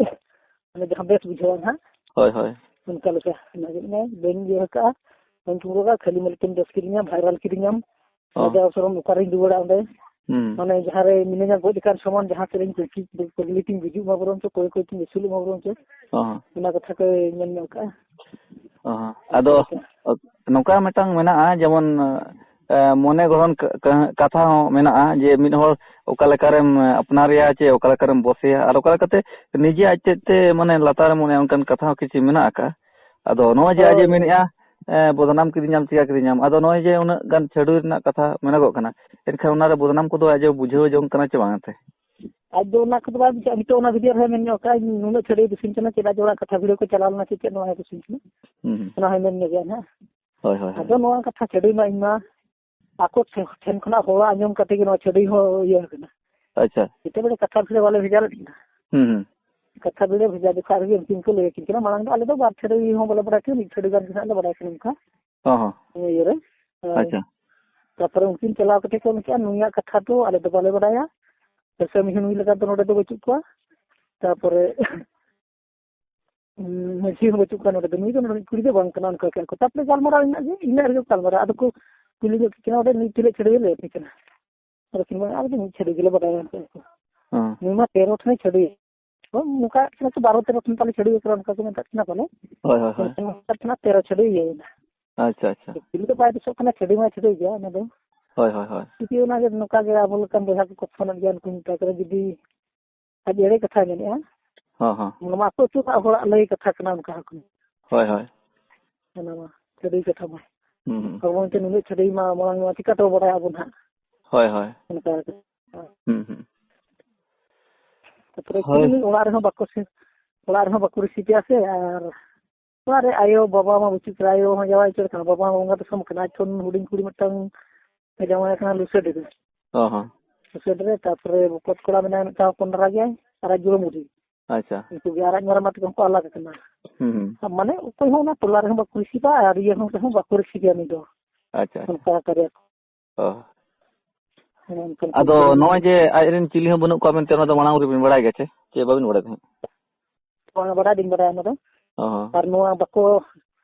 ᱢᱟᱱᱮ ᱡᱟᱦᱟᱸ ᱵᱮᱥ ᱵᱩᱡᱷᱟᱹᱣᱟ ᱱᱟᱦᱟᱜ᱾ ᱦᱳᱭ, ᱦᱳᱭ᱾ ᱚᱱᱠᱟ ᱞᱮᱠᱟ ᱚᱱᱟ ᱜᱮ ᱢᱮᱱᱟᱭ, ᱵᱟᱹᱧ ᱤᱭᱟᱹ ᱟᱠᱟᱜᱼᱟ, ᱵᱟᱹᱧ ᱯᱩᱨᱟᱹᱣ ᱟᱠᱟᱜᱼᱟ, ᱠᱷᱟᱹᱞᱤ ᱢᱟᱹᱞᱤ ᱛᱮᱢ ᱵᱮᱥ ᱠᱤᱫᱤᱧᱟ, ᱵᱷᱟᱭᱨᱟᱞ ᱠᱤᱫᱤᱧᱟᱢ᱾ ᱚ᱾ ᱞᱟᱡᱟᱣ ᱥᱚᱨᱚᱢ ᱚᱠᱟᱨᱤᱧ ᱨᱩᱣᱟᱹᱲᱟ ᱚᱸᱰᱮ? ᱦᱩᱸ᱾ ᱢᱟᱱᱮ ᱡᱟᱦᱟᱸ ᱨᱮ ᱢᱤᱱᱟᱹᱧᱟ ᱜᱚᱡ ᱟᱠᱟᱱ ᱥᱚᱢᱟᱱ, ᱡᱟᱦᱟᱸ ᱥᱮᱫ ᱨᱮᱧ ᱯᱟᱹᱜᱤ-, ᱯᱟᱹᱜᱽᱞᱤ ᱛᱤᱧ ᱜᱩᱡᱩᱜ ᱢᱟ ᱵᱚᱨᱚᱝ ᱪᱚ, ᱚᱠᱚᱭ ᱚᱠᱚᱭ ᱛᱤᱧ ᱟᱹᱥᱩᱞᱚᱜ ᱢᱟ ᱵᱚᱨᱚᱝ ᱪᱚ᱾ ᱚ᱾ ᱚᱱᱟ ᱠᱟᱛᱷᱟ ᱠᱚᱭ ᱢᱮᱱ ᱧᱚᱜ ᱠᱟᱜᱼᱟ᱾ ᱚ᱾ ᱟᱫᱚ ᱚᱱᱠᱟ ᱞᱮᱠᱟ᱾ ᱱᱚᱝᱠᱟ ᱢᱤᱫᱴᱟᱝ ᱢᱮᱱᱟᱜᱼᱟ, ᱡᱮᱢᱚᱱ, ᱮ, ᱢᱚᱱᱮ ᱜᱚᱲᱦᱚᱱ ᱠᱟ-, ᱠᱟ-, ᱠᱟᱛᱷᱟ ᱦᱚᱸ ᱢᱮᱱᱟᱜᱼᱟ, ᱡᱮ ᱢᱤᱫ ᱦᱚᱲ ᱚᱠᱟ ᱞᱮᱠᱟᱨᱮᱢ ᱟᱯᱱᱟᱨᱮᱭᱟ ᱪᱮ ᱚᱠᱟ ᱞᱮᱠᱟᱨᱮᱢ ᱵᱚᱥᱮᱭᱟ ᱟᱨ ᱚᱠᱟ ᱞᱮᱠᱟᱛᱮ ᱱᱤᱡᱮ ᱟᱡ ᱛᱮᱫ ᱛᱮ ᱢᱟᱱᱮ ᱞᱟᱛᱟᱨᱮᱢ ᱢᱚᱱᱮᱭᱟ, ᱚᱱᱠᱟᱱ ᱠᱟᱛᱷᱟ ᱦᱚᱸ ᱠᱤᱪᱷᱩ ᱢᱮᱱᱟᱜ ᱟᱠᱟᱜᱼᱟ᱾ ᱟᱫᱚ ᱱᱚᱜᱼᱚᱭ ᱡᱮ ᱟᱡ ᱮ ᱦᱳᱭ᱾ ᱢᱮᱱᱮᱫᱼᱟ, ᱮ, ᱵᱚᱫᱱᱟᱢ ᱠᱤᱫᱤᱧᱟᱢ, ᱪᱤᱠᱟ ᱠᱤᱫᱤᱧᱟᱢ, ᱟᱫᱚ ᱱᱚᱜᱼᱚᱭ ᱡᱮ ᱩᱱᱟᱹᱜ ᱜᱟᱱ ᱪᱷᱟᱹᱰᱩᱭ ᱨᱮᱱᱟᱜ ᱠᱟᱛᱷᱟ ᱢᱮᱱᱚᱜᱚᱜ ᱠᱟᱱᱟ, ᱮᱱᱠᱷᱟᱱ ᱚᱱᱟᱨᱮ ᱵᱚᱫᱱᱟᱢ ᱠᱚᱫᱚ ᱟᱡ ᱮ ᱵᱩᱡᱷᱟᱹᱣ ᱡᱚᱝ ᱠᱟᱱᱟ ᱪᱮ ᱵᱟᱝ ᱮᱱᱛᱮ? ᱟᱡ ᱫᱚ ᱚᱱᱟ ᱠᱚᱫᱚ ᱵᱟᱭ ᱵᱩᱡᱷᱟᱹᱜᱼᱟ᱾ ᱱᱤᱛᱚᱜ ᱚᱱᱟ ᱵᱷᱤᱰᱤᱭᱳ ᱨᱮ ᱢᱮᱱ ᱧᱚᱜ ᱠᱟᱜᱼᱟ, ᱤᱧ ᱱᱩᱱᱟᱹᱜ ᱪᱷᱟᱹᱰᱩᱭ ᱫᱩᱥᱤᱧ ᱠᱟᱱᱟ, ᱪᱮᱫ ᱟᱡ ᱚᱲᱟᱜ ᱠᱟᱛᱷᱟ ᱵᱷᱤᱰᱤᱭᱳ ᱠᱚ ᱪᱟᱞᱟᱣ ᱞᱮᱱᱟ ᱥᱮ ᱪᱮᱫ, ᱱᱚᱣᱟ ᱦᱚᱸ ᱫᱩᱥᱤᱧ ᱠᱟᱱᱟ᱾ ᱦᱩᱸ, ᱦᱩᱸ᱾ ᱚᱱᱟ ᱦᱚᱸᱭ ᱢᱮᱱ ᱧᱚᱜ ᱜᱮᱭᱟ ᱱᱟᱦᱟᱜ᱾ ᱦᱳᱭ, ᱦᱳᱭ, ᱦᱳᱭ᱾ ᱟᱫᱚ ᱱᱚᱣᱟ ᱠᱟᱛᱷᱟ ᱪᱷᱟᱹᱰᱩᱭ ᱢᱟ ᱤᱧ ᱢᱟ ᱟᱠᱚ ᱴᱷᱮᱱ, ᱴᱷᱮᱱ ᱠᱷᱚᱱᱟᱜ ᱦᱚᱲᱟᱜ ᱟᱸᱡᱚᱢ ᱠᱟᱛᱮ ᱜᱮ ᱱᱚᱣᱟ ᱪᱷᱟᱹᱰᱩᱭ ᱦᱚᱸ ᱤᱭᱟᱹ ᱟᱠᱟᱱᱟ᱾ ᱟᱪᱪᱷᱟ᱾ ᱡᱮᱛᱮ ᱵᱮᱲᱮ ᱠᱟᱛᱷᱟ ᱵᱷᱤᱲᱟᱹ ᱵᱟᱞᱮ ᱵᱷᱮᱡᱟ ᱞᱮᱫ ᱠᱤᱱᱟ᱾ ᱦᱩᱸ, ᱦᱩᱸ᱾ ᱠᱟᱛᱷᱟ ᱵᱷᱤᱲᱟᱹ ᱵᱷᱮᱡᱟ ᱡᱚᱠᱷᱟᱜ ᱨᱮᱜᱮ ᱩᱱᱠᱤᱱ ᱠᱚ ᱞᱟᱹᱭ ᱟᱹᱠᱤᱱ ᱠᱟᱱᱟ, ᱢᱟᱲᱟᱝ ᱫᱚ ᱟᱞᱮ ᱫᱚ ᱵᱟᱨ ᱪᱷᱟᱹᱲᱤ ᱦᱚᱸ ᱵᱟᱞᱮ ᱵᱟᱲᱟᱭ ᱠᱟᱱᱟ, ᱢᱤᱫ ᱪᱷᱟᱹᱲᱤ ᱜᱟᱱ ᱜᱮ ᱦᱟᱸᱜ ᱞᱮ ᱵᱟᱲᱟᱭ ᱠᱟᱱᱟ ᱚᱱᱠᱟ᱾ ᱦᱚᱸ, ᱦᱚᱸ᱾ ᱤᱭᱟᱹ ᱨᱮ᱾ ᱟᱨ ᱟᱪᱪᱷᱟ᱾ ᱛᱟᱯᱚᱨᱮ ᱩᱱᱠᱤᱱ ᱪᱟᱞᱟᱣ ᱠᱟᱛᱮ ᱠᱚ ᱢᱮᱱ ᱠᱮᱜᱼᱟ, "ᱱᱩᱭᱟᱜ ᱠᱟᱛᱷᱟ ᱫᱚ ᱟᱞᱮ ᱫᱚ ᱵᱟᱞᱮ ᱵᱟᱲᱟᱭᱟ, ᱥᱮ ᱢᱤᱦᱩ ᱱᱩᱭ ᱞᱮᱠᱟ ᱫᱚ ᱱᱚᱰᱮ ᱫᱚ ᱵᱟᱹᱪᱩᱜ ᱠᱚᱣᱟ, ᱛᱟᱯᱚᱨᱮ ᱢᱟᱹᱡᱷᱤ ᱦᱚᱸ ᱵᱟᱹᱪᱩᱜ ᱠᱚᱣᱟ ᱱᱚᱰᱮ ᱫᱚ, ᱱᱩᱭ ᱫᱚ ᱱᱚᱰᱮ ᱠᱩᱲᱤ ᱫᱚ ᱵᱟᱝ ᱠᱟᱱᱟ", ᱚᱱᱠᱟ ᱠᱮᱜᱼᱟ ᱠᱚ᱾ ᱛᱟᱯᱚᱨᱮ ᱜᱟᱞᱢᱟᱨᱟᱣ ᱤᱱᱟᱹᱜ ᱜᱮ, ᱤᱱᱟᱹᱜ ᱨᱮᱜᱮ ᱠᱚ ᱜᱟᱞᱢᱟᱨᱟᱣ᱾ ᱟᱫᱚ ᱠᱚ ᱠᱩᱞᱤ ᱧᱚᱜ ᱠᱤᱱᱟ, "ᱚᱸᱰᱮ ᱱᱩᱭ ᱛᱤᱱᱟᱹᱜ ᱪᱷᱟᱹᱲᱤ ᱞᱟᱹᱭ ᱟᱯᱮ ᱠᱟᱱᱟ?" ᱟᱫᱚ ᱠᱤᱱ ᱢᱮᱱᱟ, "ᱟᱞᱮ ᱫᱚ ᱢᱤᱫ ᱪᱷᱟᱹᱲᱤ ᱜᱮᱞᱮ ᱵᱟᱰᱟᱭᱟ", ᱚᱱᱠᱟ ᱠᱚ᱾ ᱦᱮᱸ᱾ ᱱᱩᱭ ᱢᱟ ᱛᱮᱨᱚ ᱴᱷᱮᱱᱮ ᱪᱷᱟᱹᱲᱤ ᱱᱚᱝᱠᱟ ᱠᱟᱱᱟ ᱥᱮ ᱵᱟᱨᱚ ᱛᱮᱨᱚ ᱴᱷᱮᱱ ᱛᱟᱞᱮ ᱪᱷᱟᱹᱰᱩᱭ ᱟᱠᱟᱱᱟ, ᱚᱱᱠᱟ ᱠᱚ ᱢᱮᱛᱟᱜ ᱠᱟᱱᱟ ᱯᱟᱞᱮ᱾ ᱦᱳᱭ, ᱦᱳᱭ, ᱦᱳᱭ᱾ ᱚᱱᱠᱟ ᱠᱷᱚᱱᱟᱜ ᱛᱮᱨᱚ ᱪᱷᱟᱹᱰᱩᱭ ᱤᱭᱟᱹᱭᱮᱱᱟ᱾ ᱟᱪᱪᱷᱟ, ᱟᱪᱪᱷᱟ᱾ ᱠᱩᱞᱤ ᱫᱚ ᱵᱟᱭ ᱵᱮᱥᱚᱜ ᱠᱟᱱᱟ, ᱪᱷᱟᱹᱰᱩᱭ ᱢᱟ ᱪᱷᱟᱹᱰᱩᱭ ᱜᱮᱭᱟ ᱚᱱᱟ ᱫᱚ᱾ ᱦᱳᱭ, ᱦᱳᱭ, ᱦᱳᱭ᱾ ᱡᱩᱫᱤ ᱚᱱᱟ ᱜᱮ ᱱᱚᱝᱠᱟ ᱜᱮ ᱟᱵᱚ ᱞᱮᱠᱟᱱ ᱵᱚᱭᱦᱟ ᱠᱚᱠᱚ ᱯᱷᱳᱱᱮᱫ ᱜᱮᱭᱟ, ᱩᱱᱠᱩ ᱢᱮᱛᱟ ᱠᱚᱣᱟ ᱡᱩᱫᱤ ᱟᱡ ᱮᱲᱮ ᱠᱟᱛᱷᱟᱭ ᱢᱮᱱᱮᱫᱼᱟ, ᱦᱚᱸ, ᱦᱚᱸ᱾ ᱚᱱᱟ ᱢᱟ ᱟᱠᱚ ᱟᱹᱛᱩ ᱨᱮᱱᱟᱜ ᱦᱚᱲᱟᱜ ᱞᱟᱹᱭ ᱠᱟᱛᱷᱟ ᱠᱟᱱᱟ, ᱚᱱᱠᱟ ᱦᱚᱸ ᱠᱚ ᱦᱳᱭ, ᱦᱳᱭ᱾ ᱚᱱᱟ ᱢᱟ ᱪᱷᱟᱹᱰᱩᱭ ᱠᱟᱛᱷᱟ ᱢᱟ᱾ ᱦᱩᱸ, ᱦᱩᱸ᱾ ᱟᱵᱚ ᱚᱱᱛᱮ ᱱᱩᱱᱟᱹᱜ ᱪᱷᱟᱹᱰᱩᱭ ᱢᱟ ᱢᱟᱲᱟᱝ ᱢᱟ ᱪᱤᱠᱟᱹ ᱛᱮᱵᱚ ᱵᱟᱲᱟᱭᱟ ᱟᱵᱚ ᱱᱟᱦᱟᱜ? ᱦᱳᱭ, ᱦᱳᱭ᱾ ᱚᱱᱠᱟ ᱠᱟᱛᱮ᱾ ᱦᱩᱸ, ᱦᱩᱸ᱾ ᱛᱟᱯᱚᱨᱮ ᱦᱳᱭ᱾ ᱪᱮᱫ ᱚᱲᱟᱜ ᱨᱮᱦᱚᱸ ᱵᱟᱠᱚ ᱥᱮ-, ᱚᱲᱟᱜ ᱨᱮᱦᱚᱸ ᱵᱟᱠᱚ ᱨᱤᱥᱤᱵᱷ ᱮᱭᱟ ᱥᱮ, ᱟᱨ ᱚᱲᱟᱜ ᱨᱮ ᱟᱭᱳ ᱵᱟᱵᱟ ᱢᱟ ᱵᱟᱹᱪᱩᱜ ᱠᱤᱱᱟ, ᱟᱭᱳ ᱦᱚᱸ ᱡᱟᱶᱟᱭ ᱩᱛᱟᱹᱨ ᱠᱟᱱᱟ, ᱵᱟᱵᱟ ᱦᱚᱸ ᱵᱚᱸᱜᱟ ᱫᱤᱥᱚᱢ ᱠᱟᱱᱟ᱾ ᱟᱡ ᱠᱷᱚᱱ ᱦᱩᱰᱤᱧ ᱠᱩᱲᱤ ᱢᱤᱫᱴᱟᱝ ᱮ ᱡᱟᱶᱟᱭ ᱠᱟᱱᱟ ᱞᱩᱥᱟᱹᱰᱤ ᱨᱮ᱾ ᱚ ᱦᱚᱸ᱾ ᱞᱩᱥᱟᱹᱰᱤ ᱨᱮ, ᱛᱟᱯᱚᱨᱮ ᱵᱚᱠᱚᱛ ᱠᱚᱲᱟ ᱢᱮᱱᱟᱭᱟ ᱢᱤᱫᱴᱟᱝ ᱦᱚᱯᱚᱱ ᱫᱷᱟᱨᱟ ᱜᱮᱭᱟᱭ, ᱟᱨ ᱟᱡ ᱡᱩᱣᱟᱹᱱ ᱵᱩᱰᱷᱤ᱾ ᱟᱪᱪᱷᱟ᱾ ᱩᱱᱠᱩ ᱜᱮ, ᱟᱨ ᱟᱡ ᱢᱟᱨᱟᱝᱵᱟ ᱛᱟᱠᱚ ᱦᱚᱸᱠᱚ ᱟᱞᱟᱜᱽ ᱟᱠᱟᱱᱟ᱾ ᱦᱩᱸ, ᱦᱩᱸ᱾ ᱟᱨ ᱢᱟᱱᱮ ᱚᱠᱚᱭ ᱦᱚᱸ ᱚᱱᱟ ᱴᱚᱞᱟ ᱨᱮᱦᱚᱸ ᱵᱟᱠᱚ ᱨᱤᱥᱤᱵᱷᱟ, ᱟᱨ ᱤᱭᱟᱹ ᱦᱚᱸ ᱨᱮᱦᱚᱸ ᱵᱟᱠᱚ ᱨᱤᱥᱤᱵᱷᱟ ᱩᱱᱤ ᱫᱚ᱾ ᱟᱪᱪᱷᱟ, ᱟᱪᱪᱷᱟ᱾ ᱚᱱᱠᱟ ᱠᱟᱨᱭᱟ ᱠᱚ᱾ ᱚ᱾ ᱦᱮᱸ, ᱚᱱᱠᱟᱱ ᱟᱫᱚ ᱠᱚ ᱱᱚᱜᱼᱚᱭ ᱡᱮ ᱟᱡ ᱨᱮᱱ ᱪᱤᱞᱤ ᱦᱚᱸ ᱵᱟᱹᱱᱩᱜ ᱠᱚᱣᱟ ᱢᱮᱱᱛᱮ, ᱚᱱᱟ ᱫᱚ ᱢᱟᱲᱟᱝ ᱨᱮᱵᱤᱱ ᱵᱟᱲᱟᱭ ᱜᱮᱭᱟ ᱪᱮ? ᱪᱮ ᱵᱟᱵᱤᱱ ᱵᱟᱲᱟᱭ ᱛᱟᱦᱮᱸᱫ? ᱵᱟᱝ, ᱵᱟᱲᱟᱭ ᱫᱚᱧ ᱵᱟᱲᱟᱭᱟ ᱚᱱᱟ ᱫᱚ᱾ ᱚ᱾ ᱟᱨ ᱱᱚᱣᱟ ᱵᱟᱠᱚ,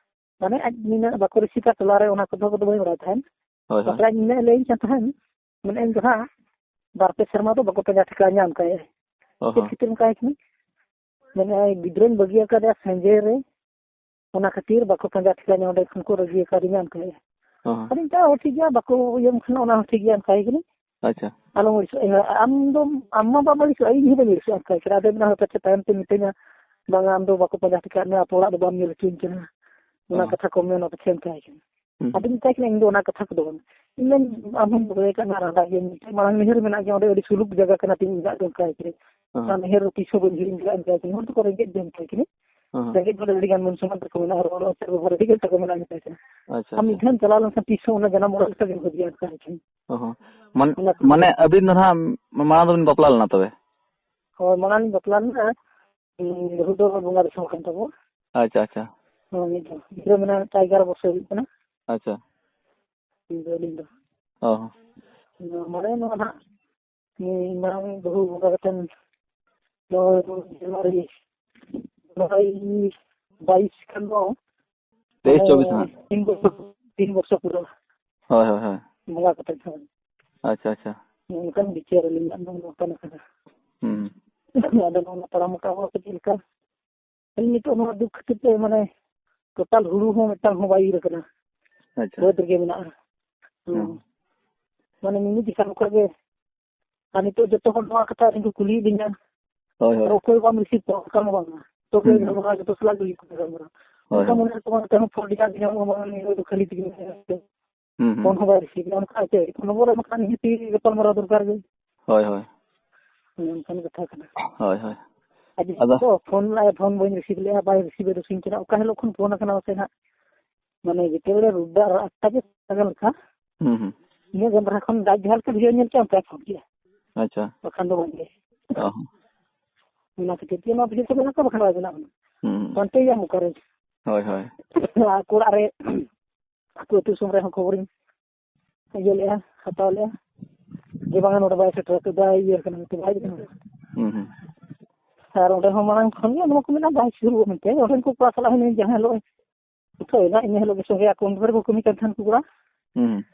ᱢᱟᱱᱮ ᱟᱡ ᱱᱤᱱᱟᱹᱜ ᱵᱟᱠᱚ ᱨᱤᱥᱤᱵᱷᱟ ᱴᱚᱞᱟ ᱨᱮ, ᱚᱱᱟ ᱠᱚᱫᱚ ᱠᱚᱫᱚ ᱵᱟᱹᱧ ᱵᱟᱲᱟᱭ ᱛᱟᱦᱮᱸᱫ᱾ ᱦᱳᱭ, ᱦᱳᱭ᱾ ᱛᱟᱯᱚᱨᱮ ᱟᱡ ᱱᱤᱱᱟᱹᱜ ᱞᱟᱹᱭᱟᱹᱧ ᱠᱟᱱ ᱛᱟᱦᱮᱸᱫ, ᱢᱮᱱᱮᱫ ᱟᱹᱧ ᱫᱚ ᱦᱟᱸᱜ, ᱵᱟᱨ ᱯᱮ ᱥᱮᱨᱢᱟ ᱫᱚ ᱵᱟᱠᱚ ᱯᱟᱸᱡᱟ ᱴᱷᱤᱠᱟ ᱧᱟᱢ ᱠᱟᱭᱟ᱾ ᱚ ᱪᱮᱫ ᱦᱚᱸ᱾ ᱠᱷᱟᱹᱛᱤᱨ ᱚᱱᱠᱟᱭ ᱠᱟᱱᱟ? ᱢᱮᱱᱮᱫ ᱟᱭ, ᱜᱤᱫᱽᱨᱟᱹᱧ ᱵᱟᱹᱜᱤ ᱟᱠᱟᱫᱮᱭᱟ ᱥᱮᱸᱡᱮ ᱨᱮ, ᱚᱱᱟ ᱠᱷᱟᱹᱛᱤᱨ ᱵᱟᱠᱚ ᱯᱟᱸᱡᱟ ᱴᱷᱤᱠᱟᱹᱧᱟ, ᱚᱸᱰᱮ ᱠᱷᱚᱱ ᱠᱚ ᱨᱟᱹᱜᱤ ᱟᱠᱟᱫᱤᱧᱟ, ᱚᱱᱠᱟᱭ᱾ ᱚ ᱦᱚᱸ᱾ ᱟᱫᱚᱧ ᱢᱮᱛᱟᱭᱟ, "ᱦᱳᱭ, ᱴᱷᱤᱠ ᱜᱮᱭᱟ, ᱵᱟᱠᱚ ᱤᱭᱟᱹ ᱠᱷᱟᱱ ᱚᱱᱟ ᱦᱚᱸ ᱴᱷᱤᱠ ᱜᱮᱭᱟ", ᱚᱱᱠᱟᱭ ᱠᱟᱹᱱᱟᱹᱧ᱾ ᱟᱪᱪᱷᱟ᱾ ᱟᱞᱚᱢ ᱟᱹᱲᱤᱥᱚᱜᱼᱟ, ᱤᱭᱟᱹ, ᱟᱢ ᱫᱚ, ᱟᱢ ᱢᱟ ᱵᱟᱢ ᱟᱹᱲᱤᱥᱚᱜᱼᱟ, ᱤᱧ ᱦᱚᱸ ᱵᱟᱹᱧ ᱟᱹᱲᱤᱥᱚᱜᱼᱟ, ᱚᱱᱠᱟᱭ ᱠᱟᱱᱟ᱾ ᱟᱫᱚ ᱢᱮᱱᱟ, "ᱦᱳᱭ, ᱯᱟᱪᱷᱮ ᱛᱟᱭᱚᱢ ᱛᱮ ᱢᱤᱛᱟᱹᱧᱟ, ᱵᱟᱝᱟ, ᱟᱢ ᱫᱚ ᱵᱟᱠᱚ ᱯᱟᱸᱡᱟ ᱴᱷᱤᱠᱟᱹ ᱢᱮᱭᱟ, ᱟᱯᱮ ᱚᱲᱟᱜ ᱫᱚ ᱵᱟᱢ ᱧᱮᱞ ᱦᱚᱪᱚᱧ ᱠᱟᱱᱟ, ᱚᱱᱟ ᱚ᱾ ᱠᱟᱛᱷᱟ ᱠᱚᱢ ᱢᱮᱱᱟ ᱯᱟᱪᱷᱮ", ᱚᱱᱠᱟᱭ ᱠᱟᱱᱟ᱾ ᱦᱩᱸ᱾ ᱟᱫᱚᱧ ᱢᱮᱛᱟᱭ ᱠᱟᱱᱟ, "ᱤᱧ ᱫᱚ ᱚᱱᱟ ᱠᱟᱛᱷᱟ ᱠᱚᱫᱚ ᱵᱟᱝ", ᱤᱧ ᱢᱮᱱ, "ᱟᱢ ᱦᱚᱸᱢ ᱨᱚᱲ ᱠᱟᱱᱟ, ᱨᱟᱸᱰᱟ ᱜᱮᱭᱟᱹᱧ, ᱢᱤᱫᱴᱮᱱ ᱢᱟᱲᱟᱝ ᱱᱟᱹᱭᱦᱟᱹᱨ ᱢᱮᱱᱟᱜ ᱜᱮᱭᱟ, ᱚᱸᱰᱮ ᱟᱹᱰᱤ ᱥᱩᱞᱩᱠ ᱡᱟᱭᱜᱟ ᱠᱟᱱᱟ ᱛᱤᱧ", ᱚᱱᱠᱟᱭ ᱠᱟᱱᱟ᱾ ᱚ᱾ ᱟᱨ ᱱᱟᱹᱭᱦᱟᱹᱨ ᱛᱤᱥ ᱦᱚᱸ ᱵᱟᱹᱧ ᱦᱤᱲᱤᱧ ᱫᱟᱲᱮᱭᱟᱜᱼᱟ, ᱚᱱᱠᱟᱭ ᱠᱟᱱᱟ᱾ ᱦᱚᱲ ᱫᱚᱠᱚ ᱨᱮᱸᱜᱮᱡ ᱜᱮᱭᱟ, ᱚᱱᱠᱟᱭ ᱠᱟᱱᱟ᱾ ᱦᱚᱸ᱾ ᱨᱮᱸᱜᱮᱡ ᱦᱚᱲ ᱟᱹᱰᱤ ᱜᱟᱱ ᱢᱟᱹᱱ ᱥᱚᱢᱢᱟᱱ ᱛᱟᱠᱚ ᱢᱮᱱᱟᱜᱼᱟ, ᱨᱚᱲ ᱨᱚᱲ ᱛᱮ ᱵᱮᱵᱚᱦᱟᱨ ᱟᱹᱰᱤ ᱜᱟᱱ ᱛᱟᱠᱚ ᱢᱮᱱᱟᱜᱼᱟ ᱢᱮᱛᱟᱭ ᱠᱟᱱᱟ᱾ ᱟᱪᱪᱷᱟ, ᱟᱢ ᱢᱤᱫ ᱟᱪᱪᱷᱟ᱾ ᱫᱷᱟᱣ ᱪᱟᱞᱟᱣ ᱞᱮᱱᱠᱷᱟᱱ ᱛᱤᱥ ᱦᱚᱸ ᱚᱱᱟ ᱡᱟᱱᱟᱢ ᱚᱲᱟᱜ ᱞᱮᱠᱟ ᱜᱮᱢ ᱵᱩᱡᱷᱟᱹᱣᱟ ᱟᱨᱠᱤ᱾ ᱚ ᱦᱚᱸ᱾ ᱢᱟᱱ-, ᱚᱱᱟ ᱠᱚ ᱢᱟᱱᱮ ᱟᱹᱵᱤᱱ ᱫᱚ ᱱᱟᱦᱟᱜ ᱢᱟᱲᱟᱝ ᱫᱚᱵᱤᱱ ᱵᱟᱯᱞᱟ ᱞᱮᱱᱟ ᱛᱚᱵᱮ? ᱦᱳᱭ, ᱢᱟᱲᱟᱝ ᱞᱤᱧ ᱵᱟᱯᱞᱟ ᱞᱮᱱᱟ᱾ ᱦᱩᱸ, ᱵᱟᱹᱦᱩ ᱫᱚ ᱵᱚᱸᱜᱟ ᱫᱤᱥᱚᱢ ᱠᱟᱱ ᱛᱟᱵᱚ᱾ ᱟᱪᱪᱷᱟ, ᱟᱪᱪᱷᱟ᱾ ᱦᱳᱭ, ᱢᱤᱫ ᱫᱷᱟᱣ᱾ ᱜᱤᱫᱽᱨᱟᱹ ᱢᱮᱱᱟᱜᱼᱟ, ᱢᱤᱫᱴᱟᱝ ᱮᱜᱟᱨᱚ ᱵᱚᱪᱷᱚᱨ ᱦᱩᱭᱩᱜ ᱠᱟᱱᱟ᱾ ᱟᱪᱪᱷᱟ᱾ ᱩᱱᱤ ᱫᱚ ᱟᱹᱞᱤᱧ ᱫᱚ᱾ ᱚ ᱦᱚᱸ᱾ ᱢᱟᱱᱮ ᱱᱚᱣᱟ ᱱᱟᱦᱟᱜ ᱩᱱᱤ ᱢᱟᱨᱟᱝ ᱵᱟᱹᱦᱩ ᱵᱚᱸᱜᱟ ᱠᱟᱛᱮᱱ ᱱᱚᱜᱼᱚᱭ ᱡᱟᱱᱩᱣᱟᱨᱤ, ᱡᱟᱱᱩᱣᱟᱨᱤ ᱵᱟᱭᱤᱥ ᱠᱷᱟᱱ ᱫᱚ, ᱛᱮᱭᱤᱥ ᱢᱟᱱᱮ, ᱪᱚᱵᱵᱤᱥ ᱦᱟᱸᱜ᱾ ᱛᱤᱱ ᱵᱚᱪᱷᱚᱨ, ᱛᱤᱱ ᱵᱚᱪᱷᱚᱨ ᱯᱩᱨᱟᱹ ᱦᱳᱭ, ᱦᱳᱭ, ᱦᱳᱭ᱾ ᱵᱚᱸᱜᱟ ᱠᱟᱛᱮ ᱦᱚᱸ᱾ ᱟᱪᱪᱷᱟ, ᱟᱪᱪᱷᱟ᱾ ᱚᱱᱠᱟᱱ ᱵᱤᱪᱟᱹᱨ ᱟᱹᱞᱤᱧᱟᱜ ᱫᱚ ᱱᱚᱝᱠᱟᱱ ᱠᱟᱱᱟ᱾ ᱦᱩᱸ᱾ ᱟᱫᱚ ᱱᱚᱣᱟ ᱛᱟᱲᱟᱢ ᱟᱠᱟᱫ ᱦᱚᱲ ᱠᱚ ᱪᱮᱫ ᱞᱮᱠᱟ? ᱟᱹᱞᱤᱧ ᱱᱤᱛᱚᱜ ᱱᱚᱣᱟ ᱫᱩᱠ ᱠᱷᱟᱹᱛᱤᱨ ᱛᱮ, ᱢᱟᱱᱮ, ᱴᱳᱴᱟᱞ ᱦᱩᱲᱩ ᱦᱚᱸ ᱢᱤᱫᱴᱟᱝ ᱦᱚᱸ ᱵᱟᱭ ᱤᱨ ᱟᱠᱟᱱᱟ᱾ ᱟᱪᱪᱷᱟ᱾ ᱵᱟᱹᱫᱽ ᱨᱮᱜᱮ ᱢᱮᱱᱟᱜᱼᱟ᱾ ᱦᱩᱸ᱾ ᱦᱩᱸ᱾ ᱢᱟᱱᱮ, ᱢᱤᱢᱤᱫ ᱫᱤᱥᱚᱢ ᱠᱷᱚᱱ ᱜᱮ᱾ ᱟᱨ ᱱᱤᱛᱚᱜ ᱡᱚᱛᱚ ᱦᱚᱲ ᱱᱚᱣᱟ ᱠᱟᱛᱷᱟ ᱟᱹᱞᱤᱧ ᱠᱚ ᱠᱩᱞᱤᱭᱮᱫ ᱞᱤᱧᱟ᱾ ᱦᱳᱭ, ᱦᱳᱭ᱾ ᱟᱨ ᱚᱠᱚᱭ ᱵᱟᱢ ᱨᱤᱥᱤᱵᱷ ᱠᱚᱣᱟ, ᱚᱱᱠᱟ ᱢᱟ ᱵᱟᱝᱟ᱾ ᱛᱚᱵᱮ ᱦᱩᱸ, ᱦᱩᱸ᱾ ᱜᱟᱞᱢᱟᱨᱟᱣ ᱡᱚᱛᱚ ᱥᱟᱞᱟᱜ ᱜᱮ ᱦᱩᱭᱩᱜ ᱠᱟᱱᱟ ᱜᱟᱞᱢᱟᱨᱟᱣ᱾ ᱦᱳᱭ, ᱚᱱᱠᱟ ᱦᱳᱭ᱾ ᱢᱚᱱᱮ ᱨᱮ ᱛᱚ ᱵᱟᱝ, ᱛᱮᱦᱚᱸ ᱯᱷᱳᱱ ᱨᱮᱭᱟᱜ ᱜᱮ ᱧᱟᱢᱚᱜᱼᱟ, ᱵᱟᱝ, ᱱᱤᱭᱟᱹ ᱫᱚ ᱠᱷᱟᱹᱞᱤ ᱛᱮᱜᱮ ᱢᱮᱱᱟᱭᱟ᱾ ᱦᱩᱸ, ᱦᱩᱸ᱾ ᱯᱷᱳᱱ ᱦᱚᱸ ᱵᱟᱭ ᱨᱤᱥᱤᱵᱷ ᱮᱫᱟ, ᱚᱱᱠᱟ ᱪᱮᱫ? ᱱᱚᱢᱵᱚᱨ ᱮᱢ ᱠᱟᱜ ᱱᱤᱦᱟᱹᱛᱤ ᱜᱟᱯᱟᱞᱢᱟᱨᱟᱣ ᱫᱚᱨᱠᱟᱨ ᱜᱮ᱾ ᱦᱳᱭ, ᱦᱳᱭ᱾ ᱚᱱᱮ ᱚᱱᱠᱟᱱ ᱠᱟᱛᱷᱟ ᱠᱟᱱᱟ᱾ ᱦᱳᱭ, ᱦᱳᱭ᱾ ᱟᱨ ᱡᱩᱫᱤ ᱟᱫᱚ ᱠᱚ ᱯᱷᱳᱱ ᱞᱮᱜᱼᱟ, ᱯᱷᱳᱱ ᱵᱟᱹᱧ ᱨᱤᱥᱤᱵᱷ ᱞᱮᱜᱼᱟ, ᱵᱟᱭ ᱨᱤᱥᱤᱵᱷ ᱮᱫ ᱫᱚ ᱥᱤᱧ ᱠᱟᱱᱟ, ᱚᱠᱟ ᱦᱤᱞᱳᱜ ᱠᱷᱚᱱ ᱯᱷᱳᱱ ᱟᱠᱟᱱᱟ ᱢᱟᱥᱮ ᱱᱟᱦᱟᱜ? ᱢᱟᱱᱮ ᱡᱮᱛᱮ ᱵᱮᱲᱮ ᱨᱳᱵᱵᱟᱨ ᱟᱴᱴᱟ ᱜᱮ ᱥᱟᱜᱟᱱ ᱞᱮᱠᱟ, ᱦᱩᱸ, ᱦᱩᱸ᱾ ᱤᱱᱟᱹ ᱜᱟᱱ ᱫᱷᱟᱨᱟ ᱠᱷᱚᱱ ᱟᱡ ᱡᱟᱦᱟᱸ ᱞᱮᱠᱟ ᱵᱷᱤᱰᱤᱭᱳ ᱧᱮᱞ ᱠᱮᱜᱼᱟ, ᱚᱱᱠᱟᱭ ᱯᱷᱳᱱ ᱠᱮᱜᱼᱟ᱾ ᱟᱪᱪᱷᱟ᱾ ᱵᱟᱠᱷᱟᱱ ᱫᱚ ᱵᱟᱝ ᱜᱮ᱾ ᱚ ᱦᱚᱸ᱾ ᱚᱱᱟ ᱠᱷᱟᱹᱛᱤᱨ ᱛᱮ ᱱᱚᱣᱟ ᱵᱷᱤᱰᱤᱭᱳ ᱠᱚ ᱵᱮᱱᱟᱣ ᱠᱚ ᱵᱟᱠᱷᱟᱱ ᱵᱟᱭ ᱵᱮᱱᱟᱣ ᱠᱟᱱᱟ᱾ ᱦᱩᱸ᱾ ᱯᱟᱱᱛᱮᱭᱟᱢ ᱚᱠᱟᱨᱮ? ᱦᱳᱭ, ᱦᱳᱭ᱾ ᱟᱠᱚ ᱚᱲᱟᱜ ᱨᱮ, ᱟᱠᱚ ᱟᱹᱛᱩ ᱫᱤᱥᱚᱢ ᱨᱮᱦᱚᱸ ᱠᱷᱚᱵᱚᱨᱤᱧ ᱤᱭᱟᱹ ᱞᱮᱜᱼᱟ, ᱦᱟᱛᱟᱣ ᱞᱮᱜᱼᱟ, ᱡᱮ ᱵᱟᱝᱟ ᱱᱚᱰᱮ ᱵᱟᱭ ᱥᱮᱴᱮᱨ ᱠᱟᱱᱟ, ᱵᱟᱭ ᱤᱭᱟᱹ ᱠᱟᱱᱟ ᱢᱮᱱᱛᱮ, ᱵᱟᱭ ᱦᱮᱡ ᱠᱟᱱᱟ᱾ ᱦᱩᱸ, ᱦᱩᱸ᱾ ᱟᱨ ᱚᱸᱰᱮ ᱦᱚᱸ ᱢᱟᱲᱟᱝ ᱠᱷᱚᱱ ᱜᱮ ᱱᱚᱣᱟ ᱠᱚ ᱢᱮᱱᱟ, ᱵᱟᱭ ᱥᱩᱨᱩᱜᱼᱟ ᱢᱮᱱᱛᱮ᱾ ᱚᱸᱰᱮᱱ ᱠᱚ ᱠᱚᱲᱟ ᱥᱟᱞᱟᱜ ᱦᱚᱸ ᱡᱟᱦᱟᱸ ᱦᱤᱞᱳᱜ ᱩᱴᱷᱟᱹᱣ ᱮᱱᱟ, ᱤᱱᱟᱹ ᱦᱤᱞᱳᱜ ᱜᱮ ᱥᱚᱸᱜᱮ ᱟᱠᱚ ᱩᱱ ᱵᱷᱳᱨ ᱠᱚ ᱠᱟᱹᱢᱤ ᱠᱟᱱ ᱛᱟᱦᱮᱱ ᱠᱚ ᱠᱚᱲᱟ᱾ ᱦᱩᱸ᱾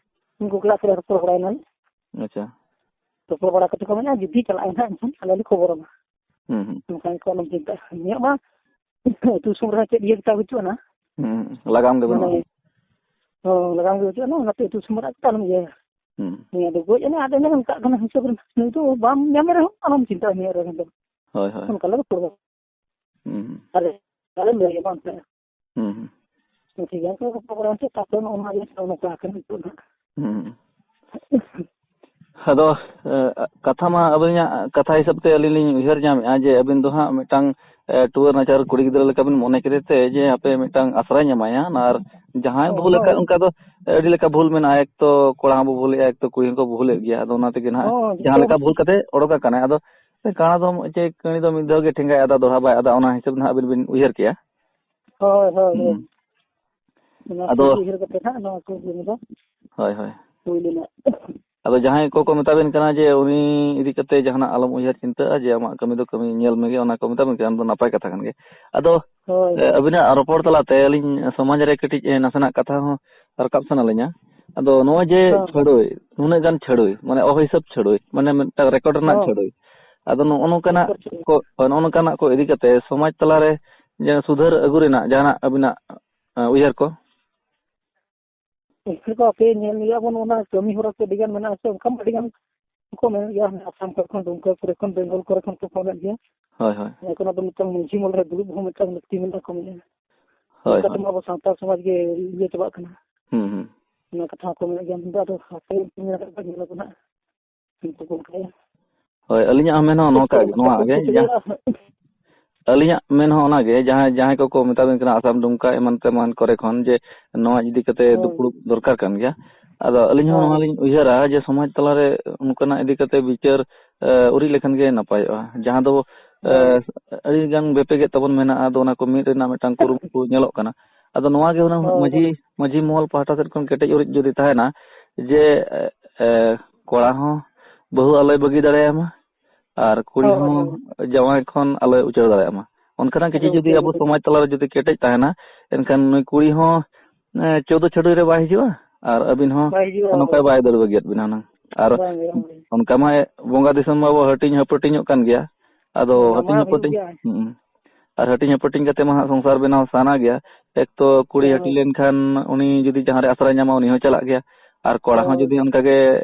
ᱩᱱᱠᱩ ᱠᱚᱲᱟ ᱥᱟᱞᱟᱜ ᱨᱚᱯᱚᱲ ᱵᱟᱲᱟᱭᱮᱱᱟ᱾ ᱟᱪᱪᱷᱟ᱾ ᱨᱚᱯᱚᱲ ᱵᱟᱲᱟ ᱠᱟᱛᱮ ᱠᱚ ᱢᱮᱱᱟ, "ᱡᱩᱫᱤ ᱪᱟᱞᱟᱜ ᱟᱭ ᱱᱟᱦᱟᱜ, ᱮᱱᱠᱷᱟᱱ ᱟᱞᱮ ᱞᱮ ᱠᱷᱚᱵᱚᱨ ᱟᱢᱟ᱾" ᱦᱩᱸ, ᱦᱩᱸ᱾ ᱱᱚᱝᱠᱟ ᱜᱮᱠᱚ ᱟᱞᱚᱢ ᱪᱤᱱᱛᱟᱹᱜᱼᱟ᱾ ᱤᱧᱟᱹᱜ ᱢᱟ ᱟᱹᱛᱩ ᱫᱤᱥᱚᱢ ᱨᱮ ᱪᱮᱫ ᱤᱭᱟᱹ ᱠᱟᱛᱷᱟ ᱵᱟᱹᱪᱩᱜ ᱟᱱᱟ᱾ ᱦᱩᱸ, ᱞᱟᱜᱟᱢ ᱜᱮ ᱵᱟᱹᱱᱩᱜᱼᱟ᱾ ᱢᱟᱱᱮ, ᱦᱚᱸ, ᱞᱟᱜᱟᱢ ᱜᱮ ᱵᱟᱹᱪᱩᱜ ᱟᱱᱟ, ᱚᱱᱟᱛᱮ ᱟᱹᱛᱩ ᱫᱤᱥᱚᱢ ᱨᱮ ᱟᱞᱚᱢ ᱤᱭᱟᱹᱭᱟ᱾ ᱦᱩᱸ᱾ ᱱᱤᱭᱟᱹ ᱫᱚ ᱜᱚᱡ ᱮᱱᱟ, ᱟᱫᱚ ᱮᱱᱟ ᱚᱱᱠᱟᱜ ᱠᱟᱱᱟ ᱦᱤᱥᱟᱹᱵ ᱨᱮ᱾ ᱱᱩᱭ ᱫᱚ ᱵᱟᱢ ᱧᱟᱢᱮ ᱨᱮᱦᱚᱸ ᱟᱞᱚᱢ ᱪᱤᱱᱛᱟᱹᱜᱼᱟ ᱱᱤᱭᱟᱹ ᱨᱮ ᱫᱚ᱾ ᱦᱳᱭ, ᱦᱳᱭ᱾ ᱚᱱᱠᱟ ᱞᱮ ᱨᱚᱯᱚᱲ ᱠᱟᱱᱟ᱾ ᱦᱩᱸ, ᱦᱩᱸ᱾ ᱟᱞᱮ, ᱟᱞᱮ ᱞᱟᱹᱭ ᱵᱟᱝ ᱛᱟᱦᱮᱸ᱾ ᱦᱩᱸ, ᱦᱩᱸ᱾ ᱴᱷᱤᱠ ᱜᱮᱭᱟ, ᱛᱚ, ᱨᱚᱯᱚᱲ ᱵᱟᱲᱟ ᱦᱚᱪᱚ, ᱛᱟᱨᱯᱚᱨᱮ ᱱᱚᱜᱼᱚ ᱱᱚᱣᱟ ᱡᱤᱱᱤᱥ ᱱᱚᱜᱼᱚ ᱱᱚᱝᱠᱟ ᱟᱠᱟᱱᱟ ᱱᱤᱛᱚᱜ ᱫᱚ ᱦᱟᱸᱜ᱾ ᱦᱩᱸ᱾ ᱟᱫᱚ, ᱮ, ᱠᱟᱛᱷᱟ ᱢᱟ ᱟᱹᱵᱤᱱᱟᱜ ᱠᱟᱛᱷᱟ ᱦᱤᱥᱟᱹᱵ ᱛᱮ ᱟᱹᱞᱤᱧ ᱞᱤᱧ ᱩᱭᱦᱟᱹᱨ ᱧᱟᱢᱮᱫᱼᱟ ᱡᱮ ᱟᱹᱵᱤᱱ ᱫᱚ ᱦᱟᱸᱜ ᱢᱤᱫᱴᱟᱝ, ᱮ, ᱴᱩᱣᱟᱹᱨ ᱱᱟᱪᱟᱨ ᱠᱩᱲᱤ ᱜᱤᱫᱽᱨᱟᱹ ᱞᱮᱠᱟ ᱵᱤᱱ ᱢᱚᱱᱮ ᱠᱮᱫᱮ ᱛᱮ ᱡᱮ ᱦᱟᱯᱮ ᱢᱤᱫᱴᱟᱝ ᱟᱥᱨᱟᱭ ᱧᱟᱢᱟᱭᱟ, ᱟᱨ ᱡᱟᱦᱟᱸᱭ ᱦᱳᱭ, ᱵᱷᱩᱞ ᱟᱠᱟᱫ, ᱦᱳᱭ᱾ ᱚᱱᱠᱟ ᱫᱚ ᱟᱹᱰᱤ ᱞᱮᱠᱟ ᱵᱷᱩᱞ ᱢᱮᱱᱟᱜᱼᱟ, ᱮᱠ ᱛᱚ ᱠᱚᱲᱟ ᱦᱚᱸᱵᱚ ᱵᱷᱩᱞᱮᱜᱼᱟ, ᱮᱠ ᱛᱚ ᱠᱩᱲᱤ ᱦᱚᱸᱠᱚ ᱵᱷᱩᱞᱮᱫ ᱜᱮᱭᱟ, ᱟᱫᱚ ᱚᱱᱟ ᱛᱮᱜᱮ ᱱᱟᱦᱟᱜ ᱦᱳᱭ, ᱡᱟᱦᱟᱸ ᱡᱚᱛᱚ ᱞᱮᱠᱟ ᱵᱷᱩᱞ ᱠᱟᱛᱮ ᱚᱰᱚᱠ ᱟᱠᱟᱱᱟᱭ᱾ ᱟᱫᱚ ᱠᱟᱬᱟ ᱫᱚ ᱪᱮᱫ, ᱠᱟᱹᱬᱤ ᱫᱚ ᱢᱤᱫ ᱫᱷᱟᱣ ᱜᱮ ᱴᱷᱮᱸᱜᱟᱭ ᱟᱫᱟ, ᱫᱚᱦᱲᱟ ᱵᱟᱭ ᱟᱫᱟ, ᱚᱱᱟ ᱦᱤᱥᱟᱹᱵ ᱱᱟᱦᱟᱜ ᱟᱹᱵᱤᱱ ᱵᱤᱱ ᱩᱭᱦᱟᱹᱨ ᱠᱮᱜᱼᱟ᱾ ᱦᱳᱭ, ᱦᱳᱭ, ᱦᱳᱭ᱾ ᱦᱩᱸ᱾ ᱚᱱᱟ ᱠᱚ ᱟᱫᱚ ᱩᱭᱦᱟᱹᱨ ᱠᱟᱛᱮ ᱱᱟᱦᱟᱜ ᱱᱚᱣᱟ ᱠᱚ ᱠᱟᱹᱢᱤ ᱫᱚ ᱦᱳᱭ, ᱦᱳᱭ᱾ ᱦᱩᱭ ᱞᱮᱱᱟ᱾ ᱟᱫᱚ ᱡᱟᱦᱟᱸᱭ ᱠᱚᱠᱚ ᱢᱮᱛᱟ ᱵᱤᱱ ᱠᱟᱱᱟ ᱡᱮ ᱩᱱᱤ ᱤᱫᱤ ᱠᱟᱛᱮ ᱡᱟᱦᱟᱱᱟᱜ ᱟᱞᱚᱢ ᱩᱭᱦᱟᱹᱨ ᱪᱤᱱᱛᱟᱹᱜᱼᱟ, ᱡᱮ ᱟᱢᱟᱜ ᱠᱟᱹᱢᱤ ᱫᱚ ᱠᱟᱹᱢᱤ ᱧᱮᱞ ᱢᱮᱜᱮ, ᱚᱱᱟ ᱠᱚ ᱢᱮᱛᱟ ᱵᱤᱱ ᱠᱟᱱᱟ, ᱚᱱᱟ ᱫᱚ ᱱᱟᱯᱟᱭ ᱠᱟᱛᱷᱟ ᱠᱟᱱ ᱜᱮᱭᱟ᱾ ᱟᱫᱚ, ᱦᱳᱭ, ᱮ, ᱦᱳᱭ᱾ ᱟᱹᱵᱤᱱᱟᱜ ᱨᱚᱯᱚᱲ ᱛᱟᱞᱟᱛᱮ ᱟᱹᱞᱤᱧ ᱥᱚᱢᱟᱡᱽ ᱨᱮ ᱠᱟᱹᱴᱤᱡ, ᱮ, ᱱᱟᱥᱮᱱᱟᱜ ᱠᱟᱛᱷᱟ ᱦᱚᱸ ᱨᱟᱠᱟᱵ ᱥᱟᱱᱟ ᱞᱤᱧᱟ᱾ ᱟᱫᱚ ᱱᱚᱜᱼᱚᱭ ᱡᱮ ᱦᱮᱸ᱾ ᱪᱷᱟᱹᱲᱩᱭ, ᱱᱩᱱᱟᱹᱜ ᱜᱟᱱ ᱪᱷᱟᱹᱲᱩᱭ, ᱢᱟᱱᱮ ᱚᱦᱤᱥᱟᱹᱵ ᱪᱷᱟᱹᱲᱩᱭ, ᱢᱟᱱᱮ ᱢᱤᱫᱴᱟᱝ ᱨᱮᱠᱚᱨᱰ ᱨᱮᱱᱟᱜ ᱦᱮᱸ᱾ ᱪᱷᱟᱹᱲᱩᱭ᱾ ᱟᱫᱚ ᱱᱚᱜᱼᱚ ᱱᱚᱝᱠᱟᱱᱟᱜ ᱨᱮᱠᱚᱨᱰ ᱪᱷᱟᱹᱲᱩᱭ᱾ ᱠᱚ, ᱱᱚᱜᱼᱚ ᱱᱚᱝᱠᱟᱱᱟᱜ ᱠᱚ ᱤᱫᱤ ᱠᱟᱛᱮ ᱥᱚᱢᱟᱡᱽ ᱛᱟᱞᱟᱨᱮ ᱡᱮ ᱥᱩᱫᱷᱟᱹᱨ ᱟᱹᱜᱩ ᱨᱮᱱᱟᱜ ᱡᱟᱦᱟᱱᱟᱜ ᱟᱹᱵᱤᱱᱟᱜ, ᱮ, ᱩᱭᱦᱟᱹᱨ ᱠᱚ? ᱩᱱᱠᱩ ᱠᱚ ᱦᱟᱯᱮ ᱧᱮᱞ ᱜᱮᱭᱟ ᱵᱚᱱ, ᱚᱱᱟ ᱠᱟᱹᱢᱤ ᱦᱚᱨᱟ ᱠᱚ ᱟᱹᱰᱤ ᱜᱟᱱ ᱢᱮᱱᱟᱜᱼᱟ ᱥᱮ, ᱚᱱᱠᱟ ᱢᱟ ᱟᱹᱰᱤ ᱜᱟᱱ ᱠᱚ ᱢᱮᱱᱮᱫ ᱜᱮᱭᱟ, ᱟᱥᱟᱢ ᱠᱚᱨᱮ ᱠᱷᱚᱱ, ᱫᱩᱢᱠᱟ ᱠᱚᱨᱮ ᱠᱷᱚᱱ, ᱵᱮᱝᱜᱚᱞ ᱠᱚᱨᱮ ᱠᱷᱚᱱ ᱠᱚ ᱯᱷᱳᱱᱮᱫ ᱜᱮᱭᱟ᱾ ᱦᱳᱭ, ᱦᱳᱭ᱾ ᱮᱠᱷᱚᱱ ᱫᱚ ᱢᱤᱫᱴᱟᱝ ᱢᱟᱹᱡᱷᱤ ᱢᱚᱦᱚᱞ ᱨᱮ ᱫᱩᱲᱩᱵ ᱦᱚᱸ ᱢᱤᱫᱴᱟᱝ ᱞᱟᱹᱠᱛᱤ ᱢᱮᱱᱟᱜᱼᱟ ᱠᱚ ᱢᱮᱱᱮᱫᱼᱟ᱾ ᱦᱳᱭ, ᱚᱱᱠᱟ ᱦᱳᱭ᱾ ᱛᱮᱢᱟ ᱟᱵᱚ ᱥᱟᱱᱛᱟᱲ ᱥᱚᱢᱟᱡᱽ ᱜᱮ ᱤᱭᱟᱹ ᱪᱟᱵᱟᱜ ᱠᱟᱱᱟ᱾ ᱦᱩᱸ, ᱦᱩᱸ᱾ ᱚᱱᱟ ᱠᱟᱛᱷᱟ ᱦᱚᱸᱠᱚ ᱢᱮᱱᱮᱫ ᱜᱮᱭᱟ, ᱟᱫᱚ ᱦᱟᱯᱮ ᱧᱮᱞ ᱠᱟᱛᱮ ᱧᱮᱞ ᱟᱵᱚ ᱱᱟᱦᱟᱜ᱾ ᱩᱱᱠᱩ ᱠᱚ ᱚᱱᱠᱟᱭᱟ᱾ ᱦᱳᱭ, ᱟᱹᱞᱤᱧᱟᱜ ᱦᱚᱸ ᱢᱮᱱ ᱦᱚᱸ ᱪᱮᱫ ᱠᱚ ᱱᱚᱝᱠᱟ ᱜᱮ, ᱚᱱᱠᱟ ᱱᱚᱣᱟ ᱠᱚ ᱜᱮ, ᱪᱤᱠᱟᱹᱭᱟ? ᱡᱟᱦᱟᱸ ᱟᱹᱞᱤᱧᱟᱜ ᱢᱮᱱ ᱦᱚᱸ ᱚᱱᱟᱜᱮ, ᱡᱟᱦᱟᱸᱭ, ᱡᱟᱦᱟᱸᱭ ᱠᱚᱠᱚ ᱢᱮᱛᱟ ᱵᱤᱱ ᱠᱟᱱᱟ ᱟᱥᱟᱢ ᱰᱩᱢᱠᱟ ᱮᱢᱟᱱ ᱛᱮᱢᱟᱱ ᱠᱚᱨᱮ ᱠᱷᱚᱱ ᱡᱮ ᱱᱚᱣᱟ ᱤᱫᱤ ᱠᱟᱛᱮ ᱦᱳᱭ᱾ ᱫᱩᱯᱲᱩᱵ ᱫᱚᱨᱠᱟᱨ ᱠᱟᱱ ᱜᱮᱭᱟ᱾ ᱟᱫᱚ ᱟᱹᱞᱤᱧ ᱦᱚᱸ ᱦᱳᱭ᱾ ᱱᱚᱣᱟ ᱞᱤᱧ ᱩᱭᱦᱟᱹᱨᱟ ᱡᱮ ᱥᱚᱢᱟᱡᱽ ᱛᱟᱞᱟᱨᱮ ᱚᱱᱠᱟᱱᱟᱜ ᱤᱫᱤ ᱠᱟᱛᱮ ᱵᱤᱪᱟᱹᱨ, ᱮ, ᱩᱨᱤᱡ ᱞᱮᱠᱷᱟᱱ ᱜᱮ ᱱᱟᱯᱟᱭᱚᱜᱼᱟ᱾ ᱡᱟᱦᱟᱸ ᱫᱚ, ᱮ, ᱦᱳᱭ᱾ ᱟᱹᱰᱤ ᱜᱟᱱ ᱵᱮᱯᱮᱜᱮᱫ ᱛᱟᱵᱚᱱ ᱢᱮᱱᱟᱜᱼᱟ, ᱟᱫᱚ ᱚᱱᱟ ᱠᱚ ᱢᱤᱫ ᱨᱮᱱᱟᱜ ᱢᱤᱫᱴᱟᱝ ᱠᱩᱨᱩᱢᱩᱴᱩ ᱧᱮᱞᱚᱜ ᱠᱟᱱᱟ᱾ ᱟᱫᱚ ᱱᱚᱣᱟ ᱜᱮ ᱦᱩᱱᱟᱹᱝ ᱦᱳᱭ, ᱢᱟᱹᱡᱷᱤ, ᱦᱳᱭ᱾ ᱢᱟᱹᱡᱷᱤ ᱢᱚᱦᱚᱞ ᱯᱟᱦᱴᱟ ᱥᱮᱫ ᱠᱷᱚᱱ ᱠᱮᱴᱮᱡ ᱩᱨᱤᱡ ᱡᱩᱫᱤ ᱛᱟᱦᱮᱱᱟ ᱡᱮ, ᱮ, ᱮ, ᱠᱚᱲᱟ ᱦᱚᱸ ᱵᱟᱹᱦᱩ ᱟᱞᱚᱭ ᱵᱟᱹᱜᱤ ᱫᱟᱲᱮᱭᱟᱢᱟ, ᱟᱨ ᱠᱩᱲᱤ ᱦᱳᱭ, ᱦᱚᱸ ᱦᱳᱭ᱾ ᱡᱟᱶᱟᱭ ᱠᱷᱚᱱ ᱟᱞᱚᱭ ᱩᱪᱟᱹᱲ ᱫᱟᱲᱮᱭᱟᱜ ᱢᱟ᱾ ᱚᱱᱠᱟᱱᱟᱜ ᱠᱤᱪᱷᱩ ᱟᱞᱚ ᱡᱩᱫᱤ ᱩᱪᱟᱹᱲ ᱟᱵᱚ ᱫᱟᱲᱮᱭᱟᱜ ᱥᱚᱢᱟᱡᱽ ᱢᱟ᱾ ᱛᱟᱞᱟᱨᱮ ᱡᱩᱫᱤ ᱠᱮᱴᱮᱡ ᱛᱟᱦᱮᱱᱟ, ᱮᱱᱠᱷᱟᱱ ᱱᱩᱭ ᱠᱩᱲᱤ ᱦᱚᱸ, ᱮ, ᱪᱳᱣᱫᱚ ᱪᱷᱟᱹᱰᱩᱭ ᱨᱮ ᱵᱟᱭ ᱦᱤᱡᱩᱜᱼᱟ, ᱟᱨ ᱟᱹᱵᱤᱱ ᱦᱚᱸ ᱵᱟᱭ ᱦᱤᱡᱩᱜᱼᱟ, ᱱᱚᱝᱠᱟ ᱦᱳᱭ᱾ ᱵᱟᱭ ᱫᱟᱹᱲ ᱵᱟᱹᱜᱤᱭᱟᱫ ᱵᱤᱱᱟ ᱦᱩᱱᱟᱹᱝ᱾ ᱟᱨ ᱵᱟᱝ ᱜᱮ, ᱵᱟᱝ ᱜᱮ᱾ ᱚᱱᱠᱟ ᱢᱟ ᱵᱚᱸᱜᱟ ᱫᱤᱥᱚᱢ ᱢᱟ ᱟᱵᱚ ᱦᱟᱹᱴᱤᱧ ᱦᱟᱹᱯᱟᱹᱴᱤᱧᱚᱜ ᱠᱟᱱ ᱜᱮᱭᱟ᱾ ᱟᱫᱚ ᱚᱱᱟ ᱢᱟ ᱦᱟᱹᱴᱤᱧ ᱦᱩᱭᱩᱜ ᱦᱟᱹᱯᱟᱹᱴᱤᱧ, ᱜᱮᱭᱟ᱾ ᱦᱩᱸ᱾ ᱟᱨ ᱦᱟᱹᱴᱤᱧ ᱦᱟᱹᱯᱟᱹᱴᱤᱧ ᱠᱟᱛᱮ ᱢᱟ ᱦᱟᱸᱜ ᱥᱚᱝᱥᱟᱨ ᱵᱮᱱᱟᱣ ᱥᱟᱱᱟ ᱜᱮᱭᱟ᱾ ᱮᱠ ᱛᱚ ᱠᱩᱲᱤ ᱦᱳᱭ᱾ ᱦᱟᱹᱴᱤᱧ ᱞᱮᱱᱠᱷᱟᱱ ᱩᱱᱤ ᱡᱩᱫᱤ ᱡᱟᱦᱟᱸ ᱨᱮ ᱟᱥᱨᱟᱭ ᱧᱟᱢᱟ, ᱩᱱᱤ ᱦᱚᱸ ᱪᱟᱞᱟᱜ ᱜᱮᱭᱟ᱾ ᱟᱨ ᱠᱚᱲᱟ ᱦᱚᱸ ᱦᱳᱭ᱾ ᱡᱩᱫᱤ ᱚᱱᱠᱟ ᱜᱮ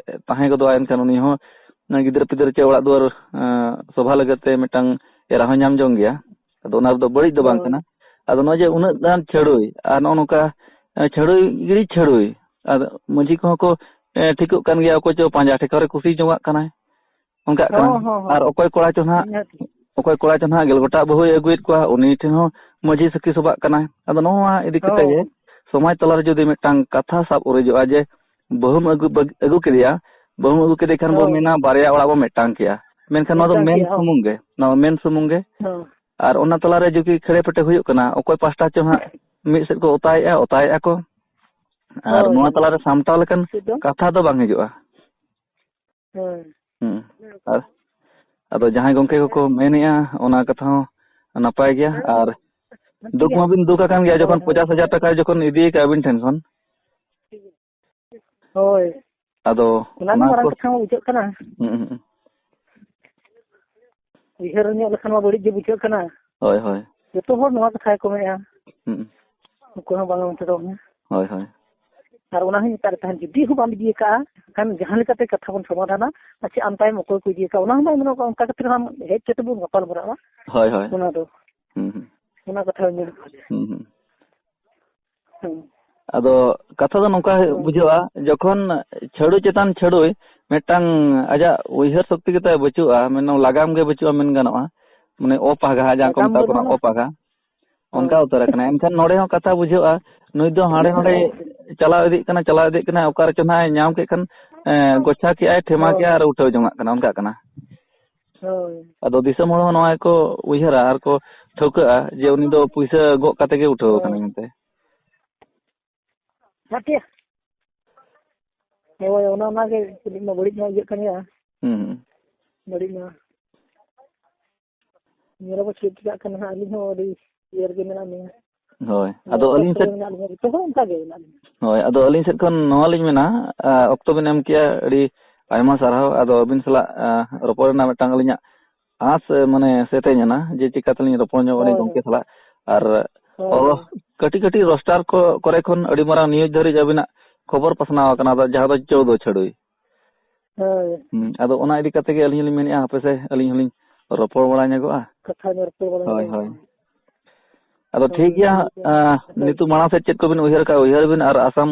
ᱛᱟᱦᱮᱸ ᱜᱚᱫᱚᱜᱼᱟ, ᱮᱱᱠᱷᱟᱱ ᱩᱱᱤ ᱦᱚᱸ ᱜᱤᱫᱽᱨᱟᱹ ᱯᱤᱫᱽᱨᱟᱹ ᱪᱮ ᱚᱲᱟᱜ ᱫᱩᱣᱟᱹᱨ, ᱮᱸ, ᱥᱚᱵᱷᱟ ᱞᱟᱹᱜᱤᱫ ᱛᱮ ᱢᱤᱫᱴᱟᱝ ᱮᱨᱟ ᱦᱚᱸ ᱧᱟᱢ ᱡᱚᱝ ᱜᱮᱭᱟ᱾ ᱟᱫᱚ ᱚᱱᱟ ᱨᱮᱫᱚ ᱵᱟᱹᱲᱤᱡ ᱫᱚ ᱵᱟᱝ ᱦᱳᱭ᱾ ᱠᱟᱱᱟ᱾ ᱟᱫᱚ ᱱᱚᱜᱼᱚᱭ ᱡᱮ ᱩᱱᱟᱹᱜ ᱜᱟᱱ ᱪᱷᱟᱹᱲᱩᱭ ᱟᱨ ᱱᱚᱜᱼᱚ ᱱᱚᱝᱠᱟ, ᱮᱸ, ᱪᱷᱟᱹᱲᱩᱭ ᱜᱤᱲᱤ ᱪᱷᱟᱹᱲᱩᱭ, ᱟᱨ ᱢᱟᱹᱡᱷᱤ ᱠᱚᱦᱚᱸ ᱠᱚ, ᱮᱸ, ᱴᱷᱤᱠᱚᱜ ᱠᱟᱱ ᱜᱮᱭᱟ, ᱚᱠᱚᱭ ᱪᱚ ᱯᱟᱸᱡᱟ ᱴᱷᱮᱠᱟᱣ ᱨᱮ ᱠᱩᱥᱤ ᱡᱚᱝᱟᱜ ᱠᱟᱱᱟᱭ, ᱚᱱᱠᱟᱜ ᱠᱟᱱᱟ᱾ ᱦᱚᱸ, ᱦᱚᱸ, ᱦᱚᱸ᱾ ᱟᱨ ᱚᱠᱚᱭ ᱠᱚᱲᱟ ᱪᱚ ᱱᱟᱦᱟᱜ ᱱᱤᱦᱟᱹᱛ᱾ ᱚᱠᱚᱭ ᱠᱚᱲᱟ ᱪᱚ ᱱᱟᱦᱟᱜ ᱜᱮᱞ ᱜᱚᱴᱟᱜ ᱵᱟᱹᱦᱩᱭ ᱟᱹᱜᱩᱭᱮᱫ ᱠᱚᱣᱟ, ᱩᱱᱤ ᱴᱷᱮᱱ ᱦᱚᱸ ᱢᱟᱹᱡᱷᱤ ᱥᱟᱹᱠᱷᱤ ᱥᱚᱵᱷᱟᱜ ᱠᱟᱱᱟᱭ᱾ ᱟᱫᱚ ᱱᱚᱣᱟ ᱤᱫᱤ ᱠᱟᱛᱮ ᱦᱳᱭ᱾ ᱜᱮ ᱥᱚᱢᱟᱡᱽ ᱛᱟᱞᱟᱨᱮ ᱡᱩᱫᱤ ᱢᱤᱫᱴᱟᱝ ᱠᱟᱛᱷᱟ ᱥᱟᱵ ᱩᱨᱤᱡᱚᱜᱼᱟ ᱡᱮ ᱵᱟᱹᱦᱩᱢ ᱟᱹᱜᱩ, ᱵᱟᱹᱜ-, ᱟᱹᱜᱩ ᱠᱮᱫᱮᱭᱟ, ᱵᱟᱹᱦᱩᱢ ᱟᱹᱜᱩ ᱠᱮᱫᱮ ᱠᱷᱟᱱ ᱵᱚ ᱦᱳᱭ᱾ ᱢᱮᱱᱟ ᱵᱟᱨᱭᱟ ᱚᱲᱟᱜ ᱵᱚ ᱢᱤᱫᱴᱟᱝ ᱠᱮᱜᱼᱟ᱾ ᱢᱮᱱᱠᱷᱟᱱ ᱱᱚᱣᱟ ᱫᱚ ᱢᱤᱫᱴᱟᱝ ᱢᱮᱱ ᱠᱮᱜᱼᱟ, ᱦᱳᱭ᱾ ᱥᱩᱢᱩᱝ ᱜᱮ, ᱱᱚᱣᱟ ᱢᱮᱱ ᱥᱩᱢᱩᱝ ᱜᱮ᱾ ᱦᱳᱭ᱾ ᱟᱨ ᱚᱱᱟ ᱛᱟᱞᱟᱨᱮ ᱡᱩᱫᱤ ᱠᱷᱮᱲᱮ ᱯᱮᱴᱮ ᱦᱩᱭᱩᱜ ᱠᱟᱱᱟ, ᱚᱠᱚᱭ ᱯᱟᱥᱴᱟ ᱪᱚ ᱦᱟᱸᱜ ᱢᱤᱫ ᱥᱮᱫ ᱠᱚ ᱚᱛᱟᱭᱮᱜᱼᱟ, ᱚᱛᱟᱭᱮᱜᱼᱟ ᱠᱚ᱾ ᱟᱨ ᱦᱳᱭ᱾ ᱱᱚᱣᱟ ᱛᱟᱞᱟᱨᱮ ᱥᱟᱢᱴᱟᱣ ᱞᱮᱠᱟᱱ ᱪᱮᱫ ᱫᱚ? ᱠᱟᱛᱷᱟ ᱫᱚ ᱵᱟᱝ ᱦᱤᱡᱩᱜᱼᱟ᱾ ᱦᱳᱭ᱾ ᱦᱩᱸ᱾ ᱟᱨ ᱟᱫᱚ ᱡᱟᱦᱟᱸᱭ ᱜᱚᱝᱠᱮ ᱠᱚᱠᱚ ᱢᱮᱱᱮᱜᱼᱟ, ᱚᱱᱟ ᱠᱟᱛᱷᱟ ᱦᱚᱸ ᱱᱟᱯᱟᱭ ᱜᱮᱭᱟ᱾ ᱦᱮᱸ᱾ ᱟᱨ ᱴᱷᱤᱠ ᱫᱩᱠ ᱜᱮᱭᱟ᱾ ᱢᱟᱵᱤᱱ ᱫᱩᱠ ᱟᱠᱟᱱ ᱜᱮᱭᱟ, ᱦᱳᱭ, ᱡᱚᱠᱷᱚᱱ ᱦᱳᱭ᱾ ᱯᱚᱧᱪᱟᱥ ᱦᱟᱡᱟᱨ ᱴᱟᱠᱟ ᱡᱚᱠᱷᱚᱱ ᱤᱫᱤᱭ ᱠᱟᱜᱼᱟ ᱟᱹᱵᱤᱱ ᱴᱷᱮᱱ ᱠᱷᱚᱱ᱾ ᱦᱳᱭ᱾ ᱟᱫᱚ ᱚᱱᱟ ᱜᱮ ᱚᱱᱟ ᱢᱟᱨᱟᱝ ᱠᱚ ᱠᱟᱛᱷᱟ ᱢᱟ ᱵᱩᱡᱷᱟᱹᱜ ᱠᱟᱱᱟ᱾ ᱦᱩᱸ, ᱦᱩᱸ, ᱦᱩᱸ᱾ ᱩᱭᱦᱟᱹᱨ ᱧᱚᱜ ᱞᱮᱠᱷᱟᱱ ᱢᱟ ᱵᱟᱹᱲᱤᱡ ᱜᱮ ᱵᱩᱡᱷᱟᱹᱜ ᱠᱟᱱᱟ᱾ ᱦᱳᱭ, ᱦᱳᱭ᱾ ᱡᱚᱛᱚ ᱦᱚᱲ ᱱᱚᱣᱟ ᱠᱟᱛᱷᱟ ᱜᱮᱠᱚ ᱢᱮᱱᱮᱜᱼᱟ᱾ ᱦᱩᱸ᱾ ᱚᱠᱚᱭ ᱦᱚᱸ ᱵᱟᱝ ᱢᱮᱱᱛᱮ ᱫᱚ ᱵᱟᱝᱟ᱾ ᱦᱳᱭ, ᱦᱳᱭ᱾ ᱟᱨ ᱚᱱᱟ ᱦᱚᱸᱧ ᱢᱮᱛᱟᱫ ᱞᱮ ᱛᱟᱦᱮᱸᱫ, ᱡᱩᱫᱤ ᱦᱚᱸ ᱵᱟᱢ ᱤᱫᱤ ᱟᱠᱟᱫᱼᱟ, ᱮᱱᱠᱷᱟᱱ ᱡᱟᱦᱟᱸ ᱞᱮᱠᱟᱛᱮ ᱠᱟᱛᱷᱟ ᱵᱚᱱ ᱥᱚᱢᱟᱫᱷᱟᱱᱟ, ᱟᱪᱪᱷᱟ, ᱟᱢ ᱛᱟᱭᱚᱢ ᱚᱠᱚᱭ ᱠᱚ ᱤᱫᱤ ᱟᱠᱟᱫᱼᱟ, ᱚᱱᱟ ᱦᱚᱸ ᱵᱟᱭ ᱢᱮᱱᱚᱜᱼᱟ, ᱚᱱᱠᱟ ᱠᱟᱛᱮ ᱦᱚᱸ ᱟᱢ ᱦᱮᱡ ᱠᱟᱛᱮ ᱵᱚᱱ ᱜᱟᱯᱟᱞ ᱢᱟᱨᱟᱜᱼᱟ᱾ ᱦᱳᱭ, ᱦᱳᱭ᱾ ᱚᱱᱟ ᱫᱚ, ᱦᱩᱸ, ᱦᱩᱸ᱾ ᱚᱱᱟ ᱠᱟᱛᱷᱟ ᱦᱚᱸᱧ ᱢᱮᱱ ᱠᱟᱫᱟ᱾ ᱦᱩᱸ, ᱦᱩᱸ᱾ ᱦᱮᱸ᱾ ᱟᱫᱚ ᱠᱟᱛᱷᱟ ᱫᱚ ᱱᱚᱝᱠᱟ ᱦᱳᱭ᱾ ᱵᱩᱡᱷᱟᱹᱜᱼᱟ, ᱡᱚᱠᱷᱚᱱ ᱪᱷᱟᱹᱲᱩ ᱪᱮᱛᱟᱱ ᱪᱷᱟᱹᱲᱩᱭ, ᱢᱤᱫᱴᱟᱝ ᱟᱡᱟᱜ ᱩᱭᱦᱟᱹᱨ ᱥᱚᱠᱛᱤ ᱜᱮᱛᱟᱭ ᱵᱟᱹᱪᱩᱜᱼᱟ, ᱢᱮᱱᱫᱚ ᱞᱟᱜᱟᱢ ᱜᱮ ᱵᱟᱹᱪᱩᱜᱼᱟ ᱢᱮᱱ ᱜᱟᱱᱚᱜᱼᱟ᱾ ᱢᱟᱱᱮ ᱚᱯᱟᱦᱟᱜᱟ, ᱡᱟᱦᱟᱸ ᱠᱚ ᱞᱟᱜᱟᱢ ᱢᱮᱛᱟ ᱠᱚ ᱠᱟᱱᱟ, ᱵᱟᱹᱱᱩᱜᱼᱟ᱾ ᱚᱯᱟᱦᱟᱜᱟ᱾ ᱦᱳᱭ᱾ ᱚᱱᱠᱟ ᱩᱛᱟᱹᱨ ᱟᱠᱟᱱᱟ᱾ ᱮᱱᱠᱷᱟᱱ ᱱᱚᱰᱮ ᱦᱚᱸ ᱠᱟᱛᱷᱟ ᱵᱩᱡᱷᱟᱹᱜᱼᱟ, ᱱᱩᱭ ᱫᱚ ᱦᱟᱸᱰᱮ ᱱᱚᱰᱮ ᱪᱟᱞᱟᱣ ᱤᱫᱤᱜ ᱠᱟᱱᱟ, ᱪᱟᱞᱟᱣ ᱤᱫᱤᱜ ᱠᱟᱱᱟ, ᱚᱠᱟ ᱨᱮᱪᱚ ᱱᱟᱦᱟᱜ ᱮ ᱧᱟᱢ ᱠᱮᱫ ᱠᱷᱟᱱ, ᱮᱸ, ᱜᱚᱪᱷᱟ ᱠᱮᱜᱼᱟᱭ, ᱴᱷᱮᱢᱟ ᱦᱳᱭ᱾ ᱠᱮᱜᱼᱟᱭ ᱟᱨ ᱩᱴᱷᱟᱹᱣ ᱡᱚᱝᱟᱜ ᱠᱟᱱᱟ, ᱚᱱᱠᱟᱜ ᱠᱟᱱᱟ᱾ ᱦᱳᱭ᱾ ᱟᱫᱚ ᱫᱤᱥᱚᱢ ᱦᱚᱲ ᱦᱚᱸ ᱱᱚᱣᱟ ᱜᱮᱠᱚ ᱩᱭᱦᱟᱹᱨᱟ ᱟᱨ ᱠᱚ ᱴᱷᱟᱹᱣᱠᱟᱹᱜᱼᱟ ᱡᱮ ᱩᱱᱤ ᱫᱚ ᱯᱩᱭᱥᱟᱹ ᱜᱚᱜ ᱠᱟᱛᱮ ᱜᱮ ᱩᱴᱷᱟᱹᱣ ᱦᱳᱭ᱾ ᱟᱠᱟᱱᱟᱭ ᱢᱮᱱᱛᱮ᱾ ᱦᱟᱹᱴᱤᱭᱟ᱾ ᱦᱳᱭ, ᱚᱱᱮ ᱚᱱᱟ ᱜᱮ ᱠᱟᱹᱴᱤᱡ ᱢᱟ ᱵᱟᱹᱲᱤᱡ ᱧᱚᱜ ᱤᱭᱟᱹᱜ ᱠᱟᱱ ᱜᱮᱭᱟ᱾ ᱦᱩᱸ, ᱦᱩᱸ᱾ ᱵᱟᱹᱲᱤᱡ ᱧᱚᱜ᱾ ᱧᱮᱞ ᱟᱵᱚ ᱪᱮᱫ ᱪᱤᱠᱟᱹᱜ ᱠᱟᱱᱟ ᱦᱟᱸᱜ, ᱟᱹᱞᱤᱧ ᱦᱚᱸ ᱟᱹᱰᱤ ᱤᱭᱟᱹ ᱨᱮᱜᱮ ᱢᱮᱱᱟᱜ ᱞᱤᱧᱟ᱾ ᱦᱳᱭ, ᱱᱚᱣᱟ ᱟᱫᱚ ᱟᱹᱞᱤᱧ ᱠᱚᱥᱴᱚ ᱥᱮᱫ, ᱨᱮ ᱢᱮᱱᱟᱜ ᱞᱤᱧᱟ, ᱡᱚᱛᱚ ᱦᱚᱲ ᱚᱱᱠᱟ ᱜᱮ ᱢᱮᱱᱟᱜ ᱞᱤᱧᱟ᱾ ᱦᱳᱭ, ᱟᱫᱚ ᱟᱹᱞᱤᱧ ᱥᱮᱫ ᱠᱷᱚᱱ ᱱᱚᱣᱟ ᱞᱤᱧ ᱢᱮᱱᱟ, ᱟ, ᱚᱠᱛᱚ ᱵᱤᱱ ᱮᱢ ᱠᱮᱜᱼᱟ, ᱟᱹᱰᱤ ᱟᱭᱢᱟ ᱥᱟᱨᱦᱟᱣ᱾ ᱟᱫᱚ ᱟᱹᱵᱤᱱ ᱥᱟᱞᱟᱜ, ᱟ, ᱨᱚᱯᱚᱲ ᱨᱮᱱᱟᱜ ᱢᱤᱫᱴᱟᱝ ᱟᱹᱞᱤᱧᱟᱜ ᱟᱸᱥ, ᱢᱟᱱᱮ, ᱥᱮᱛᱮᱧ ᱮᱱᱟ ᱡᱮ ᱪᱤᱠᱟᱹ ᱛᱮᱞᱤᱧ ᱨᱚᱯᱚᱲ ᱧᱚᱜ ᱟᱹᱞᱤᱧ ᱦᱳᱭ, ᱜᱚᱢᱠᱮ ᱦᱳᱭ᱾ ᱥᱟᱞᱟᱜ᱾ ᱟᱨ ᱦᱳᱭ, ᱚ, ᱦᱳᱭ᱾ ᱠᱟᱹᱴᱤᱡ ᱠᱟᱹᱴᱤᱡ ᱨᱳᱥᱴᱟᱨ ᱠᱚ, ᱠᱚᱨᱮ ᱠᱷᱚᱱ ᱟᱹᱰᱤ ᱢᱟᱨᱟᱝ ᱱᱤᱭᱩᱡᱽ ᱫᱷᱟᱹᱨᱤᱡ ᱟᱹᱵᱤᱱᱟᱜ ᱠᱷᱚᱵᱚᱨ ᱯᱟᱥᱱᱟᱣ ᱟᱠᱟᱱᱟ, ᱟᱫᱚ ᱡᱟᱦᱟᱸ ᱫᱚ ᱪᱳᱣᱫᱚ ᱪᱷᱟᱹᱲᱩᱭ᱾ ᱦᱳᱭ᱾ ᱦᱩᱸ, ᱟᱫᱚ ᱚᱱᱟ ᱤᱫᱤ ᱠᱟᱛᱮ ᱜᱮ ᱟᱹᱞᱤᱧ ᱦᱚᱸᱞᱤᱧ ᱢᱮᱱᱮᱫᱼᱟ, ᱦᱟᱯᱮ ᱥᱮ ᱟᱹᱞᱤᱧ ᱦᱚᱸᱞᱤᱧ ᱨᱚᱯᱚᱲ ᱵᱟᱲᱟ ᱧᱚᱜᱚᱜᱼᱟ᱾ ᱠᱟᱛᱷᱟ ᱧᱚᱜ ᱨᱚᱯᱚᱲ ᱵᱟᱲᱟ ᱦᱳᱭ, ᱧᱚᱜᱚᱜᱼᱟ᱾ ᱦᱳᱭ᱾ ᱟᱫᱚ ᱦᱳᱭ, ᱴᱷᱤᱠ ᱜᱮᱭᱟ, ᱴᱷᱤᱠ ᱜᱮᱭᱟ᱾ ᱟᱸ, ᱟᱪᱪᱷᱟ᱾ ᱱᱤᱛᱚᱜ ᱢᱟᱲᱟᱝ ᱥᱮᱫ ᱪᱮᱫ ᱠᱚᱵᱤᱱ ᱩᱭᱦᱟᱹᱨ ᱟᱠᱟᱫᱼᱟ, ᱩᱭᱦᱟᱹᱨ ᱵᱤᱱ, ᱟᱨ ᱟᱥᱟᱢ,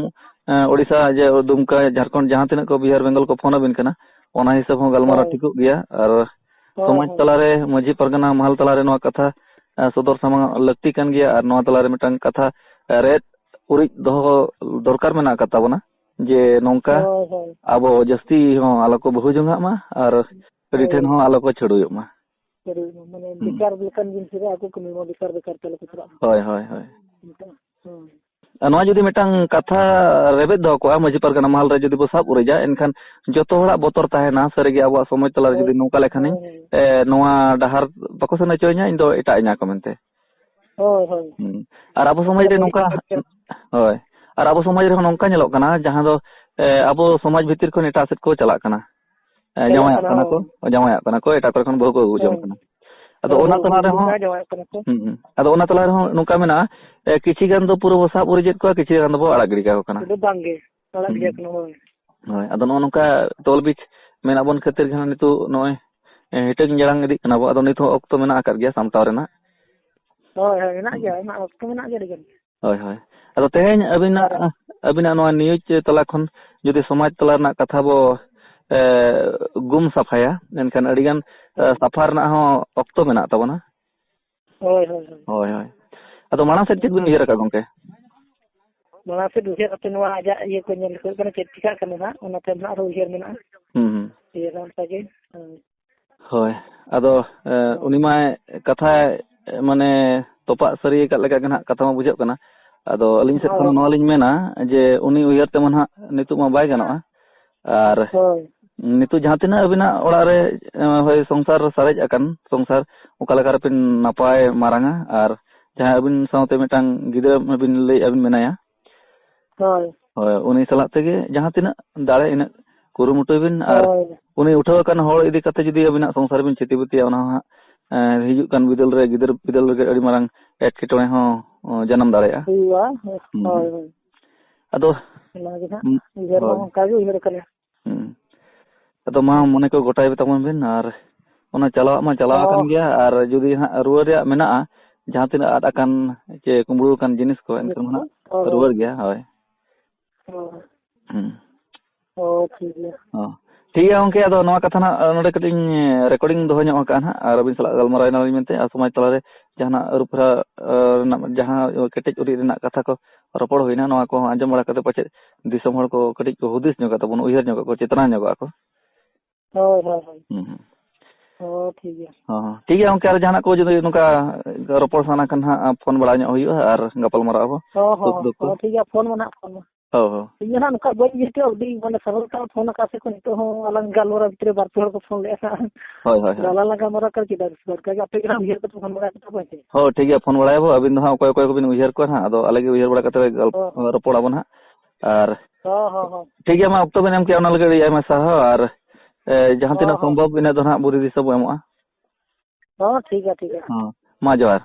ᱟᱸ, ᱳᱰᱤᱥᱟ, ᱡᱮ ᱫᱩᱢᱠᱟ, ᱡᱷᱟᱲᱠᱷᱚᱸᱰ, ᱡᱟᱦᱟᱸ ᱛᱤᱱᱟᱹᱜ ᱠᱚ ᱵᱤᱦᱟᱨ ᱵᱮᱝᱜᱚᱞ ᱠᱚ ᱯᱷᱳᱱ ᱟᱹᱵᱤᱱ ᱠᱟᱱᱟ, ᱚᱱᱟ ᱦᱤᱥᱟᱹᱵ ᱦᱚᱸ ᱜᱟᱞᱢᱟᱨᱟᱣ ᱦᱳᱭ᱾ ᱴᱷᱤᱠᱚᱜ ᱜᱮᱭᱟ᱾ ᱟᱨ ᱦᱳᱭ, ᱥᱚᱢᱟᱡᱽ ᱦᱳᱭ᱾ ᱛᱟᱞᱟᱨᱮ, ᱢᱟᱹᱡᱷᱤ ᱯᱟᱨᱜᱟᱱᱟ ᱢᱟᱦᱟᱞ ᱛᱟᱞᱟᱨᱮ ᱱᱚᱣᱟ ᱠᱟᱛᱷᱟ, ᱮ, ᱥᱚᱫᱚᱨ ᱥᱟᱢᱟᱝ ᱞᱟᱹᱠᱛᱤ ᱠᱟᱱ ᱜᱮᱭᱟ᱾ ᱟᱨ ᱱᱚᱣᱟ ᱛᱟᱞᱟᱨᱮ ᱢᱤᱫᱴᱟᱝ ᱠᱟᱛᱷᱟ, ᱮ, ᱨᱮᱫ ᱩᱨᱤᱡ ᱫᱚᱦᱚ ᱫᱚᱨᱠᱟᱨ ᱢᱮᱱᱟᱜ ᱟᱠᱟᱫ ᱛᱟᱵᱚᱱᱟ, ᱡᱮ ᱱᱚᱝᱠᱟ ᱦᱳᱭ, ᱦᱳᱭ᱾ ᱟᱵᱚ ᱡᱟᱹᱥᱛᱤ ᱦᱚᱸ ᱟᱞᱚ ᱠᱚ ᱵᱟᱹᱦᱩ ᱡᱚᱝᱟᱜ ᱢᱟ ᱟᱨ ᱟᱹᱰᱤ ᱴᱷᱮᱱ ᱦᱳᱭ᱾ ᱦᱚᱸ ᱟᱞᱚ ᱠᱚ ᱪᱷᱟᱹᱲᱩᱭᱚᱜ ᱢᱟ᱾ ᱪᱷᱟᱹᱲᱩᱭᱚᱜ ᱢᱟ᱾ ᱢᱟᱱᱮ ᱦᱩᱸ᱾ ᱵᱮᱠᱟᱨ ᱞᱮᱠᱟᱱ ᱡᱤᱱᱤᱥ ᱨᱮ ᱟᱠᱚ ᱠᱟᱹᱢᱤ ᱢᱟ ᱵᱮᱠᱟᱨ, ᱵᱮᱠᱟᱨ ᱛᱮ ᱟᱞᱚ ᱠᱚ ᱪᱟᱞᱟᱜ ᱢᱟ᱾ ᱦᱳᱭ, ᱦᱳᱭ, ᱦᱳᱭ᱾ ᱦᱳᱭ᱾ ᱟᱨ ᱱᱚᱣᱟ ᱡᱩᱫᱤ ᱢᱤᱫᱴᱟᱝ ᱠᱟᱛᱷᱟ ᱨᱮᱵᱮᱫ ᱫᱚᱦᱚ ᱠᱚᱜᱼᱟ, ᱢᱟᱹᱡᱷᱤ ᱯᱟᱨᱜᱟᱱᱟ ᱢᱟᱦᱟᱞ ᱨᱮ ᱡᱩᱫᱤ ᱵᱚ ᱥᱟᱵ ᱩᱨᱤᱡᱟ, ᱮᱱᱠᱷᱟᱱ ᱡᱚᱛᱚ ᱦᱚᱲᱟᱜ ᱵᱚᱛᱚᱨ ᱛᱟᱦᱮᱱᱟ᱾ ᱥᱟᱹᱨᱤᱜᱮ ᱟᱵᱚᱣᱟᱜ ᱥᱚᱢᱟᱡᱽ ᱛᱟᱞᱟᱨᱮ ᱡᱩᱫᱤ ᱦᱳᱭ, ᱱᱚᱝᱠᱟ ᱞᱮᱠᱷᱟᱱᱤᱧ, ᱦᱳᱭ, ᱦᱳᱭ᱾ ᱮ, ᱱᱚᱣᱟ ᱰᱟᱦᱟᱨ ᱵᱟᱠᱚ ᱥᱮᱱ ᱦᱚᱪᱚᱣᱟᱹᱧᱟ, ᱤᱧ ᱫᱚ ᱮᱴᱟᱜ ᱤᱧᱟ ᱠᱚ ᱢᱮᱱᱛᱮ᱾ ᱦᱳᱭ, ᱦᱳᱭ᱾ ᱦᱩᱸ᱾ ᱟᱨ ᱟᱵᱚ ᱥᱚᱢᱟᱡᱽ ᱨᱮ ᱟᱫᱚ ᱱᱚᱝᱠᱟ, ᱦᱳᱭ᱾ ᱟᱨ ᱟᱵᱚ ᱥᱚᱢᱟᱡᱽ ᱨᱮᱦᱚᱸ ᱱᱚᱝᱠᱟ ᱧᱮᱞᱚᱜ ᱠᱟᱱᱟ, ᱡᱟᱦᱟᱸ ᱫᱚ, ᱮ, ᱟᱵᱚ ᱥᱚᱢᱟᱡᱽ ᱵᱷᱤᱛᱤᱨ ᱠᱷᱚᱱ ᱮᱴᱟᱜ ᱥᱮᱫ ᱠᱚ ᱪᱟᱞᱟᱜ ᱠᱟᱱᱟ᱾ ᱮ, ᱪᱟᱞᱟᱜ ᱡᱟᱶᱟᱭᱚᱜ ᱠᱟᱱᱟ, ᱠᱟᱱᱟ ᱠᱚ, ᱦᱳᱭ᱾ ᱡᱟᱶᱟᱭᱚᱜ ᱠᱟᱱᱟ ᱠᱚ, ᱮᱴᱟᱜ ᱠᱚᱨᱮ ᱠᱷᱚᱱ ᱵᱟᱹᱦᱩ ᱠᱚ ᱟᱹᱜᱩ ᱡᱚᱝ ᱦᱳᱭ᱾ ᱠᱟᱱᱟ᱾ ᱟᱫᱚ ᱦᱳᱭ, ᱚᱱᱟ ᱦᱳᱭ, ᱛᱟᱞᱟ ᱦᱩᱰᱤᱧ ᱦᱩᱰᱤᱧ ᱨᱮᱦᱚᱸ, ᱠᱷᱚᱱᱟᱜ ᱡᱟᱶᱟᱭᱚᱜ ᱠᱟᱱᱟ ᱠᱚ᱾ ᱦᱩᱸ, ᱦᱩᱸ᱾ ᱟᱫᱚ ᱚᱱᱟ ᱛᱟᱞᱟ ᱨᱮᱦᱚᱸ ᱱᱚᱝᱠᱟ ᱢᱮᱱᱟᱜᱼᱟ, ᱮ, ᱠᱤᱪᱷᱤ ᱜᱟᱱ ᱫᱚ ᱯᱩᱨᱟᱹ ᱵᱚ ᱥᱟᱵ ᱩᱨᱤᱡᱮᱫ ᱠᱚᱣᱟ, ᱠᱤᱪᱷᱤ ᱜᱟᱱ ᱫᱚᱵᱚ ᱟᱲᱟᱜ ᱜᱤᱰᱤ ᱠᱟᱠᱚ ᱠᱟᱱᱟ᱾ ᱥᱩᱫᱷᱩ ᱵᱟᱝ ᱜᱮ, ᱟᱲᱟᱜ ᱦᱩᱸ, ᱜᱤᱰᱤ ᱦᱩᱸ᱾ ᱠᱟᱱᱟ, ᱦᱳᱭ᱾ ᱦᱳᱭ, ᱟᱫᱚ ᱱᱚᱜᱼᱚ ᱱᱚᱝᱠᱟ ᱛᱚᱞ ᱵᱤᱪ ᱢᱮᱱᱟᱜ ᱵᱚᱱ ᱠᱷᱟᱹᱛᱤᱨ ᱜᱮ ᱱᱤᱛᱚᱜ ᱱᱚᱜᱼᱚᱭ, ᱮ, ᱦᱤᱴᱟᱹᱝ ᱡᱟᱲᱟᱝ ᱤᱫᱤᱜ ᱠᱟᱱᱟ ᱵᱚ᱾ ᱟᱫᱚ ᱱᱤᱛ ᱦᱚᱸ ᱚᱠᱛᱚ ᱢᱮᱱᱟᱜ ᱟᱠᱟᱫ ᱜᱮᱭᱟ ᱥᱟᱢᱴᱟᱣ ᱨᱮᱱᱟᱜ᱾ ᱦᱳᱭ, ᱦᱳᱭ, ᱢᱮᱱᱟᱜ ᱦᱩᱸ᱾ ᱜᱮᱭᱟ, ᱚᱱᱟ ᱚᱠᱛᱚ ᱢᱮᱱᱟᱜ ᱜᱮᱭᱟ ᱟᱹᱰᱤ ᱜᱟᱱ᱾ ᱦᱳᱭ, ᱦᱳᱭ᱾ ᱟᱫᱚ ᱛᱮᱦᱮᱧ ᱟᱹᱵᱤᱱᱟᱜ, ᱦᱳᱭ᱾ ᱟᱹᱵᱤᱱᱟᱜ ᱱᱚᱣᱟ news ᱛᱟᱞᱟ ᱠᱷᱚᱱ ᱡᱩᱫᱤ ᱥᱚᱢᱟᱡᱽ ᱛᱟᱞᱟ ᱨᱮᱱᱟᱜ ᱠᱟᱛᱷᱟ ᱵᱚ, ᱮ, ᱜᱩᱢ ᱥᱟᱯᱷᱟᱭᱟ, ᱮᱱᱠᱷᱟᱱ ᱟᱹᱰᱤᱜᱟᱱ, ᱮ, ᱦᱳᱭ᱾ ᱥᱟᱯᱷᱟ ᱨᱮᱱᱟᱜ ᱦᱚᱸ ᱚᱠᱛᱚ ᱢᱮᱱᱟᱜ ᱛᱟᱵᱚᱱᱟ᱾ ᱦᱳᱭ, ᱦᱳᱭ, ᱦᱳᱭ᱾ ᱦᱳᱭ, ᱦᱳᱭ᱾ ᱟᱫᱚ ᱢᱟᱲᱟᱝ ᱥᱮᱫ ᱪᱮᱫ ᱵᱤᱱ ᱩᱭᱦᱟᱹᱨ ᱟᱠᱟᱫ ᱜᱚᱢᱠᱮ? ᱢᱟᱲᱟᱝ ᱥᱮᱫ ᱩᱭᱦᱟᱹᱨ ᱠᱟᱛᱮ ᱱᱚᱣᱟ ᱟᱡᱟᱜ ᱤᱭᱟᱹ ᱠᱚ ᱧᱮᱞ ᱦᱩᱭᱩᱜ ᱠᱟᱱᱟ, ᱪᱮᱫ ᱪᱤᱠᱟᱹᱜ ᱠᱟᱱᱟ ᱦᱟᱸᱜ, ᱚᱱᱟ ᱛᱟᱭᱚᱢ ᱦᱟᱸᱜ ᱟᱨᱦᱚᱸ ᱩᱭᱦᱟᱹᱨ ᱢᱮᱱᱟᱜᱼᱟ᱾ ᱦᱩᱸ, ᱦᱩᱸ᱾ ᱤᱭᱟᱹ ᱚᱱᱠᱟ ᱜᱮ, ᱦᱳᱭ᱾ ᱦᱳᱭ, ᱟᱫᱚ, ᱮ, ᱦᱳᱭ᱾ ᱩᱱᱤ ᱢᱟᱭ ᱠᱟᱛᱷᱟᱭ, ᱮ, ᱢᱟᱱᱮ ᱛᱚᱯᱟᱜ ᱥᱟᱹᱨᱤ ᱟᱠᱟᱫ ᱞᱮᱠᱟ ᱜᱮ ᱱᱟᱦᱟᱜ ᱠᱟᱛᱷᱟ ᱢᱟ ᱵᱩᱡᱷᱟᱹᱜ ᱠᱟᱱᱟ᱾ ᱟᱫᱚ ᱟᱹᱞᱤᱧ ᱥᱮᱫ ᱦᱳᱭ, ᱠᱷᱚᱱ ᱦᱳᱭ᱾ ᱱᱚᱣᱟ ᱞᱤᱧ ᱢᱮᱱᱟ ᱡᱮ ᱩᱱᱤ ᱩᱭᱦᱟᱹᱨ ᱛᱮᱢᱟ ᱱᱟᱦᱟᱜ ᱱᱤᱛᱚᱜ ᱢᱟ ᱵᱟᱭ ᱜᱟᱱᱚᱜᱼᱟ᱾ ᱟᱨ ᱦᱳᱭ᱾ ᱱᱤᱛᱚᱜ ᱡᱟᱦᱟᱸ ᱛᱤᱱᱟᱹᱜ ᱟᱹᱵᱤᱱᱟᱜ ᱚᱲᱟᱜ ᱨᱮ, ᱮ, ᱦᱳᱭ, ᱥᱚᱝᱥᱟᱨ ᱥᱟᱨᱮᱡ ᱟᱠᱟᱱ ᱥᱚᱝᱥᱟᱨ, ᱚᱠᱟ ᱞᱮᱠᱟ ᱨᱮᱵᱤᱱ ᱱᱟᱯᱟᱭ ᱢᱟᱨᱟᱝᱟ ᱟᱨ ᱡᱟᱦᱟᱸᱭ ᱟᱹᱵᱤᱱ ᱥᱟᱶᱛᱮ ᱢᱤᱫᱴᱟᱝ ᱜᱤᱫᱽᱨᱟᱹ ᱵᱤᱱ ᱞᱟᱹᱭᱮᱫᱼᱟ ᱵᱤᱱ ᱢᱮᱱᱟᱭᱟ, ᱦᱳᱭ᱾ ᱦᱳᱭ, ᱩᱱᱤ ᱥᱟᱞᱟᱜ ᱛᱮᱜᱮ ᱡᱟᱦᱟᱸ ᱛᱤᱱᱟᱹᱜ ᱫᱟᱲᱮ ᱤᱱᱟᱹᱜ ᱠᱩᱨᱩᱢᱩᱴᱩᱭ ᱵᱤᱱ᱾ ᱟᱨ ᱦᱳᱭ᱾ ᱩᱱᱤ ᱩᱴᱷᱟᱹᱣ ᱟᱠᱟᱱ ᱦᱚᱲ ᱤᱫᱤ ᱠᱟᱛᱮ ᱡᱩᱫᱤ ᱟᱹᱵᱤᱱᱟᱜ ᱥᱚᱝᱥᱟᱨ ᱵᱤᱱ ᱪᱷᱤᱛᱤ ᱵᱤᱛᱤᱭᱟ, ᱚᱱᱟ ᱦᱚᱸ ᱦᱟᱸᱜ, ᱮᱸ, ᱦᱤᱡᱩᱜ ᱠᱟᱱ ᱵᱤᱫᱟᱹᱞ ᱨᱮ, ᱜᱤᱫᱟᱹᱨ ᱯᱤᱫᱟᱹᱞ ᱨᱮᱜᱮ ᱟᱹᱰᱤ ᱢᱟᱨᱟᱝ ᱮᱴᱠᱮᱴᱚᱬᱮ ᱦᱚᱸ, ᱚ, ᱡᱟᱱᱟᱢ ᱫᱟᱲᱮᱭᱟᱜᱼᱟ᱾ ᱦᱩᱭᱩᱜᱼᱟ᱾ ᱦᱩᱸ, ᱦᱳᱭ, ᱦᱩᱸ᱾ ᱦᱳᱭ᱾ ᱟᱫᱚ, ᱚᱱᱟ ᱜᱮ ᱦᱟᱸᱜ ᱩᱸ, ᱩᱭᱦᱟᱹᱨ ᱢᱟ ᱦᱳᱭ᱾ ᱚᱱᱠᱟ ᱜᱮ ᱩᱭᱦᱟᱹᱨ ᱟᱠᱟᱱᱟ᱾ ᱦᱩᱸ᱾ ᱟᱫᱚ ᱢᱟ ᱦᱩᱸ᱾ ᱢᱚᱱᱮ ᱠᱚ ᱜᱚᱴᱟᱭ ᱛᱟᱵᱚᱱ ᱵᱤᱱ, ᱟᱨ ᱚᱱᱟ ᱪᱟᱞᱟᱣᱟᱜ ᱢᱟ ᱪᱟᱞᱟᱣ ᱟᱠᱟᱱ ᱦᱚᱸ᱾ ᱜᱮᱭᱟ, ᱟᱨ ᱡᱩᱫᱤ ᱦᱟᱸᱜ ᱨᱩᱣᱟᱹᱲ ᱨᱮᱭᱟᱜ ᱢᱮᱱᱟᱜᱼᱟ, ᱡᱟᱦᱟᱸ ᱛᱤᱱᱟᱹᱜ ᱟᱫ ᱟᱠᱟᱱ ᱪᱮ ᱠᱩᱢᱵᱽᱲᱩ ᱟᱠᱟᱱ ᱡᱤᱱᱤᱥ ᱠᱚ, ᱮᱱᱠᱷᱟᱱ ᱢᱟ ᱦᱟᱸᱜ ᱦᱳᱭ, ᱦᱳᱭ᱾ ᱨᱩᱣᱟᱹᱲ ᱜᱮᱭᱟ, ᱦᱳᱭ᱾ ᱦᱳᱭ᱾ ᱦᱩᱸ᱾ ᱚ, ᱴᱷᱤᱠ ᱜᱮᱭᱟ᱾ ᱚ, ᱴᱷᱤᱠ ᱜᱮᱭᱟ ᱜᱚᱝᱠᱮ, ᱟᱫᱚ ᱱᱚᱣᱟ ᱠᱟᱛᱷᱟ ᱱᱟᱜ, ᱱᱚᱰᱮ ᱠᱟᱹᱴᱤᱡ ᱤᱧ recording ᱫᱚᱦᱚ ᱧᱚᱜ ᱟᱠᱟᱫᱼᱟ ᱱᱟᱜ, ᱟᱨ ᱟᱹᱵᱤᱱ ᱥᱟᱞᱟᱜ ᱜᱟᱞᱢᱟᱨᱟᱣ ᱮᱱᱟᱞᱤᱧ ᱢᱮᱱᱛᱮ, ᱟᱨ ᱥᱚᱢᱟᱡᱽ ᱛᱟᱞᱟᱨᱮ ᱡᱟᱦᱟᱱᱟᱜ ᱟᱹᱨᱩ ᱯᱷᱮᱨᱟᱣ, ᱟᱸ, ᱨᱮᱱᱟᱜ ᱡᱟᱦᱟᱸ ᱠᱮᱴᱮᱡ ᱩᱨᱤᱡ ᱨᱮᱱᱟᱜ ᱠᱟᱛᱷᱟ ᱠᱚ ᱨᱚᱯᱚᱲ ᱦᱩᱭᱱᱟ, ᱱᱚᱣᱟ ᱠᱚᱦᱚᱸ ᱟᱸᱡᱚᱢ ᱵᱟᱲᱟ ᱠᱟᱛᱮ ᱯᱟᱪᱮᱫ ᱫᱤᱥᱚᱢ ᱦᱚᱲ ᱠᱚ ᱠᱟᱹᱴᱤᱡ ᱠᱚ ᱦᱩᱫᱤᱥ ᱧᱚᱜ ᱟᱠᱚ ᱛᱟᱵᱚᱱ, ᱩᱭᱦᱟᱹᱨ ᱧᱚᱜ ᱟᱠᱚ, ᱪᱮᱛᱱᱟ ᱧᱚᱜ ᱟᱠᱚ᱾ ᱦᱳᱭ, ᱦᱳᱭ, ᱦᱳᱭ᱾ ᱦᱩᱸ, ᱦᱩᱸ᱾ ᱦᱚᱸ, ᱴᱷᱤᱠ ᱜᱮᱭᱟ᱾ ᱦᱚᱸ, ᱦᱚᱸ᱾ ᱴᱷᱤᱠ ᱜᱮᱭᱟ ᱜᱚᱝᱠᱮ, ᱟᱨ ᱡᱟᱦᱟᱱᱟᱜ ᱠᱚ ᱡᱩᱫᱤ ᱱᱚᱝᱠᱟ ᱨᱚᱯᱚᱲ ᱥᱟᱱᱟ ᱠᱷᱟᱱ ᱦᱟᱸᱜ, ᱯᱷᱳᱱ ᱵᱟᱲᱟ ᱧᱚᱜ ᱦᱩᱭᱩᱜᱼᱟ ᱟᱨ ᱜᱟᱯᱟᱞ ᱢᱟᱨᱟᱣ ᱟᱵᱚ᱾ ᱦᱚᱸ, ᱦᱚᱸ, ᱥᱩᱠ ᱦᱚᱸ᱾ ᱫᱩᱠ ᱠᱚ᱾ ᱦᱚᱸ, ᱴᱷᱤᱠ ᱜᱮᱭᱟ, ᱯᱷᱳᱱ ᱢᱟ ᱱᱟᱦᱟᱜ, ᱯᱷᱳᱱ ᱢᱟ᱾ ᱦᱳᱭ, ᱦᱳᱭ᱾ ᱤᱧ ᱫᱚ ᱱᱟᱦᱟᱜ ᱱᱚᱝᱠᱟ ᱵᱟᱹᱧ ᱵᱩᱡᱽ ᱠᱮᱫᱟ, ᱟᱹᱰᱤ ᱢᱟᱱᱮ ᱥᱟᱨᱚᱞ ᱛᱮ ᱯᱷᱳᱱ ᱟᱠᱟᱫ ᱥᱮ ᱠᱚ ᱱᱤᱛᱚᱜ ᱦᱚᱸ ᱟᱞᱟᱝ ᱜᱟᱞᱢᱟᱨᱟᱣ ᱵᱷᱤᱛᱨᱤ ᱨᱮ ᱵᱟᱨ ᱯᱮ ᱦᱚᱲ ᱠᱚ ᱯᱷᱳᱱ ᱞᱮᱫᱼᱟ ᱦᱟᱸᱜ᱾ ᱦᱳᱭ, ᱦᱳᱭ, ᱦᱳᱭ᱾ ᱟᱞᱟᱝ ᱞᱟᱝ ᱜᱟᱞᱢᱟᱨᱟᱣ ᱠᱟᱱᱟ ᱪᱮᱫᱟᱜ ᱵᱮᱥ ᱵᱟᱨ ᱠᱟᱜᱮ ᱟᱯᱮ ᱜᱮ ᱱᱟᱦᱟᱜ ᱩᱭᱦᱟᱹᱨ ᱠᱟᱛᱮ ᱯᱷᱳᱱ ᱵᱟᱲᱟ ᱠᱟᱛᱮ ᱯᱮ ᱦᱮᱸ ᱪᱮ? ᱦᱳᱭ, ᱴᱷᱤᱠ ᱜᱮᱭᱟ, ᱯᱷᱳᱱ ᱵᱟᱲᱟᱭᱟᱵᱚ᱾ ᱟᱹᱵᱤᱱ ᱫᱚ ᱦᱟᱸᱜ ᱚᱠᱚᱭ ᱚᱠᱚᱭ ᱠᱚᱵᱤᱱ ᱩᱭᱦᱟᱹᱨ ᱠᱚᱣᱟ ᱱᱟᱦᱟᱜ, ᱟᱫᱚ ᱟᱞᱮ ᱜᱮ ᱩᱭᱦᱟᱹᱨ ᱵᱟᱲᱟ ᱠᱟᱛᱮ ᱞᱮ ᱜᱟᱞ-, ᱦᱳᱭ᱾ ᱨᱚᱯᱚᱲ ᱟᱵᱚᱱ ᱦᱟᱸᱜ᱾ ᱟᱨ ᱦᱚᱸ, ᱦᱚᱸ, ᱦᱚᱸ᱾ ᱴᱷᱤᱠ ᱜᱮᱭᱟ, ᱢᱟ ᱚᱠᱛᱚ ᱵᱤᱱ ᱮᱢ ᱠᱮᱜᱼᱟ, ᱚᱱᱟ ᱞᱟᱹᱜᱤᱫ ᱟᱹᱰᱤ ᱟᱭᱢᱟ ᱥᱟᱨᱦᱟᱣ᱾ ᱟᱨ, ᱮ, ᱡᱟᱦᱟᱸ ᱦᱚᱸ, ᱛᱤᱱᱟᱹᱜ ᱦᱚᱸ᱾ ᱥᱚᱢᱵᱷᱚᱵ ᱤᱱᱟᱹᱜ ᱫᱚ ᱱᱟᱦᱟᱜ ᱵᱩᱨᱩ ᱫᱤᱥᱚᱢ ᱵᱚ ᱮᱢᱚᱜᱼᱟ᱾ ᱦᱚᱸ, ᱴᱷᱤᱠ ᱜᱮᱭᱟ, ᱴᱷᱤᱠ ᱜᱮᱭᱟ᱾ ᱦᱚᱸ, ᱢᱟ ᱡᱚᱦᱟᱨ᱾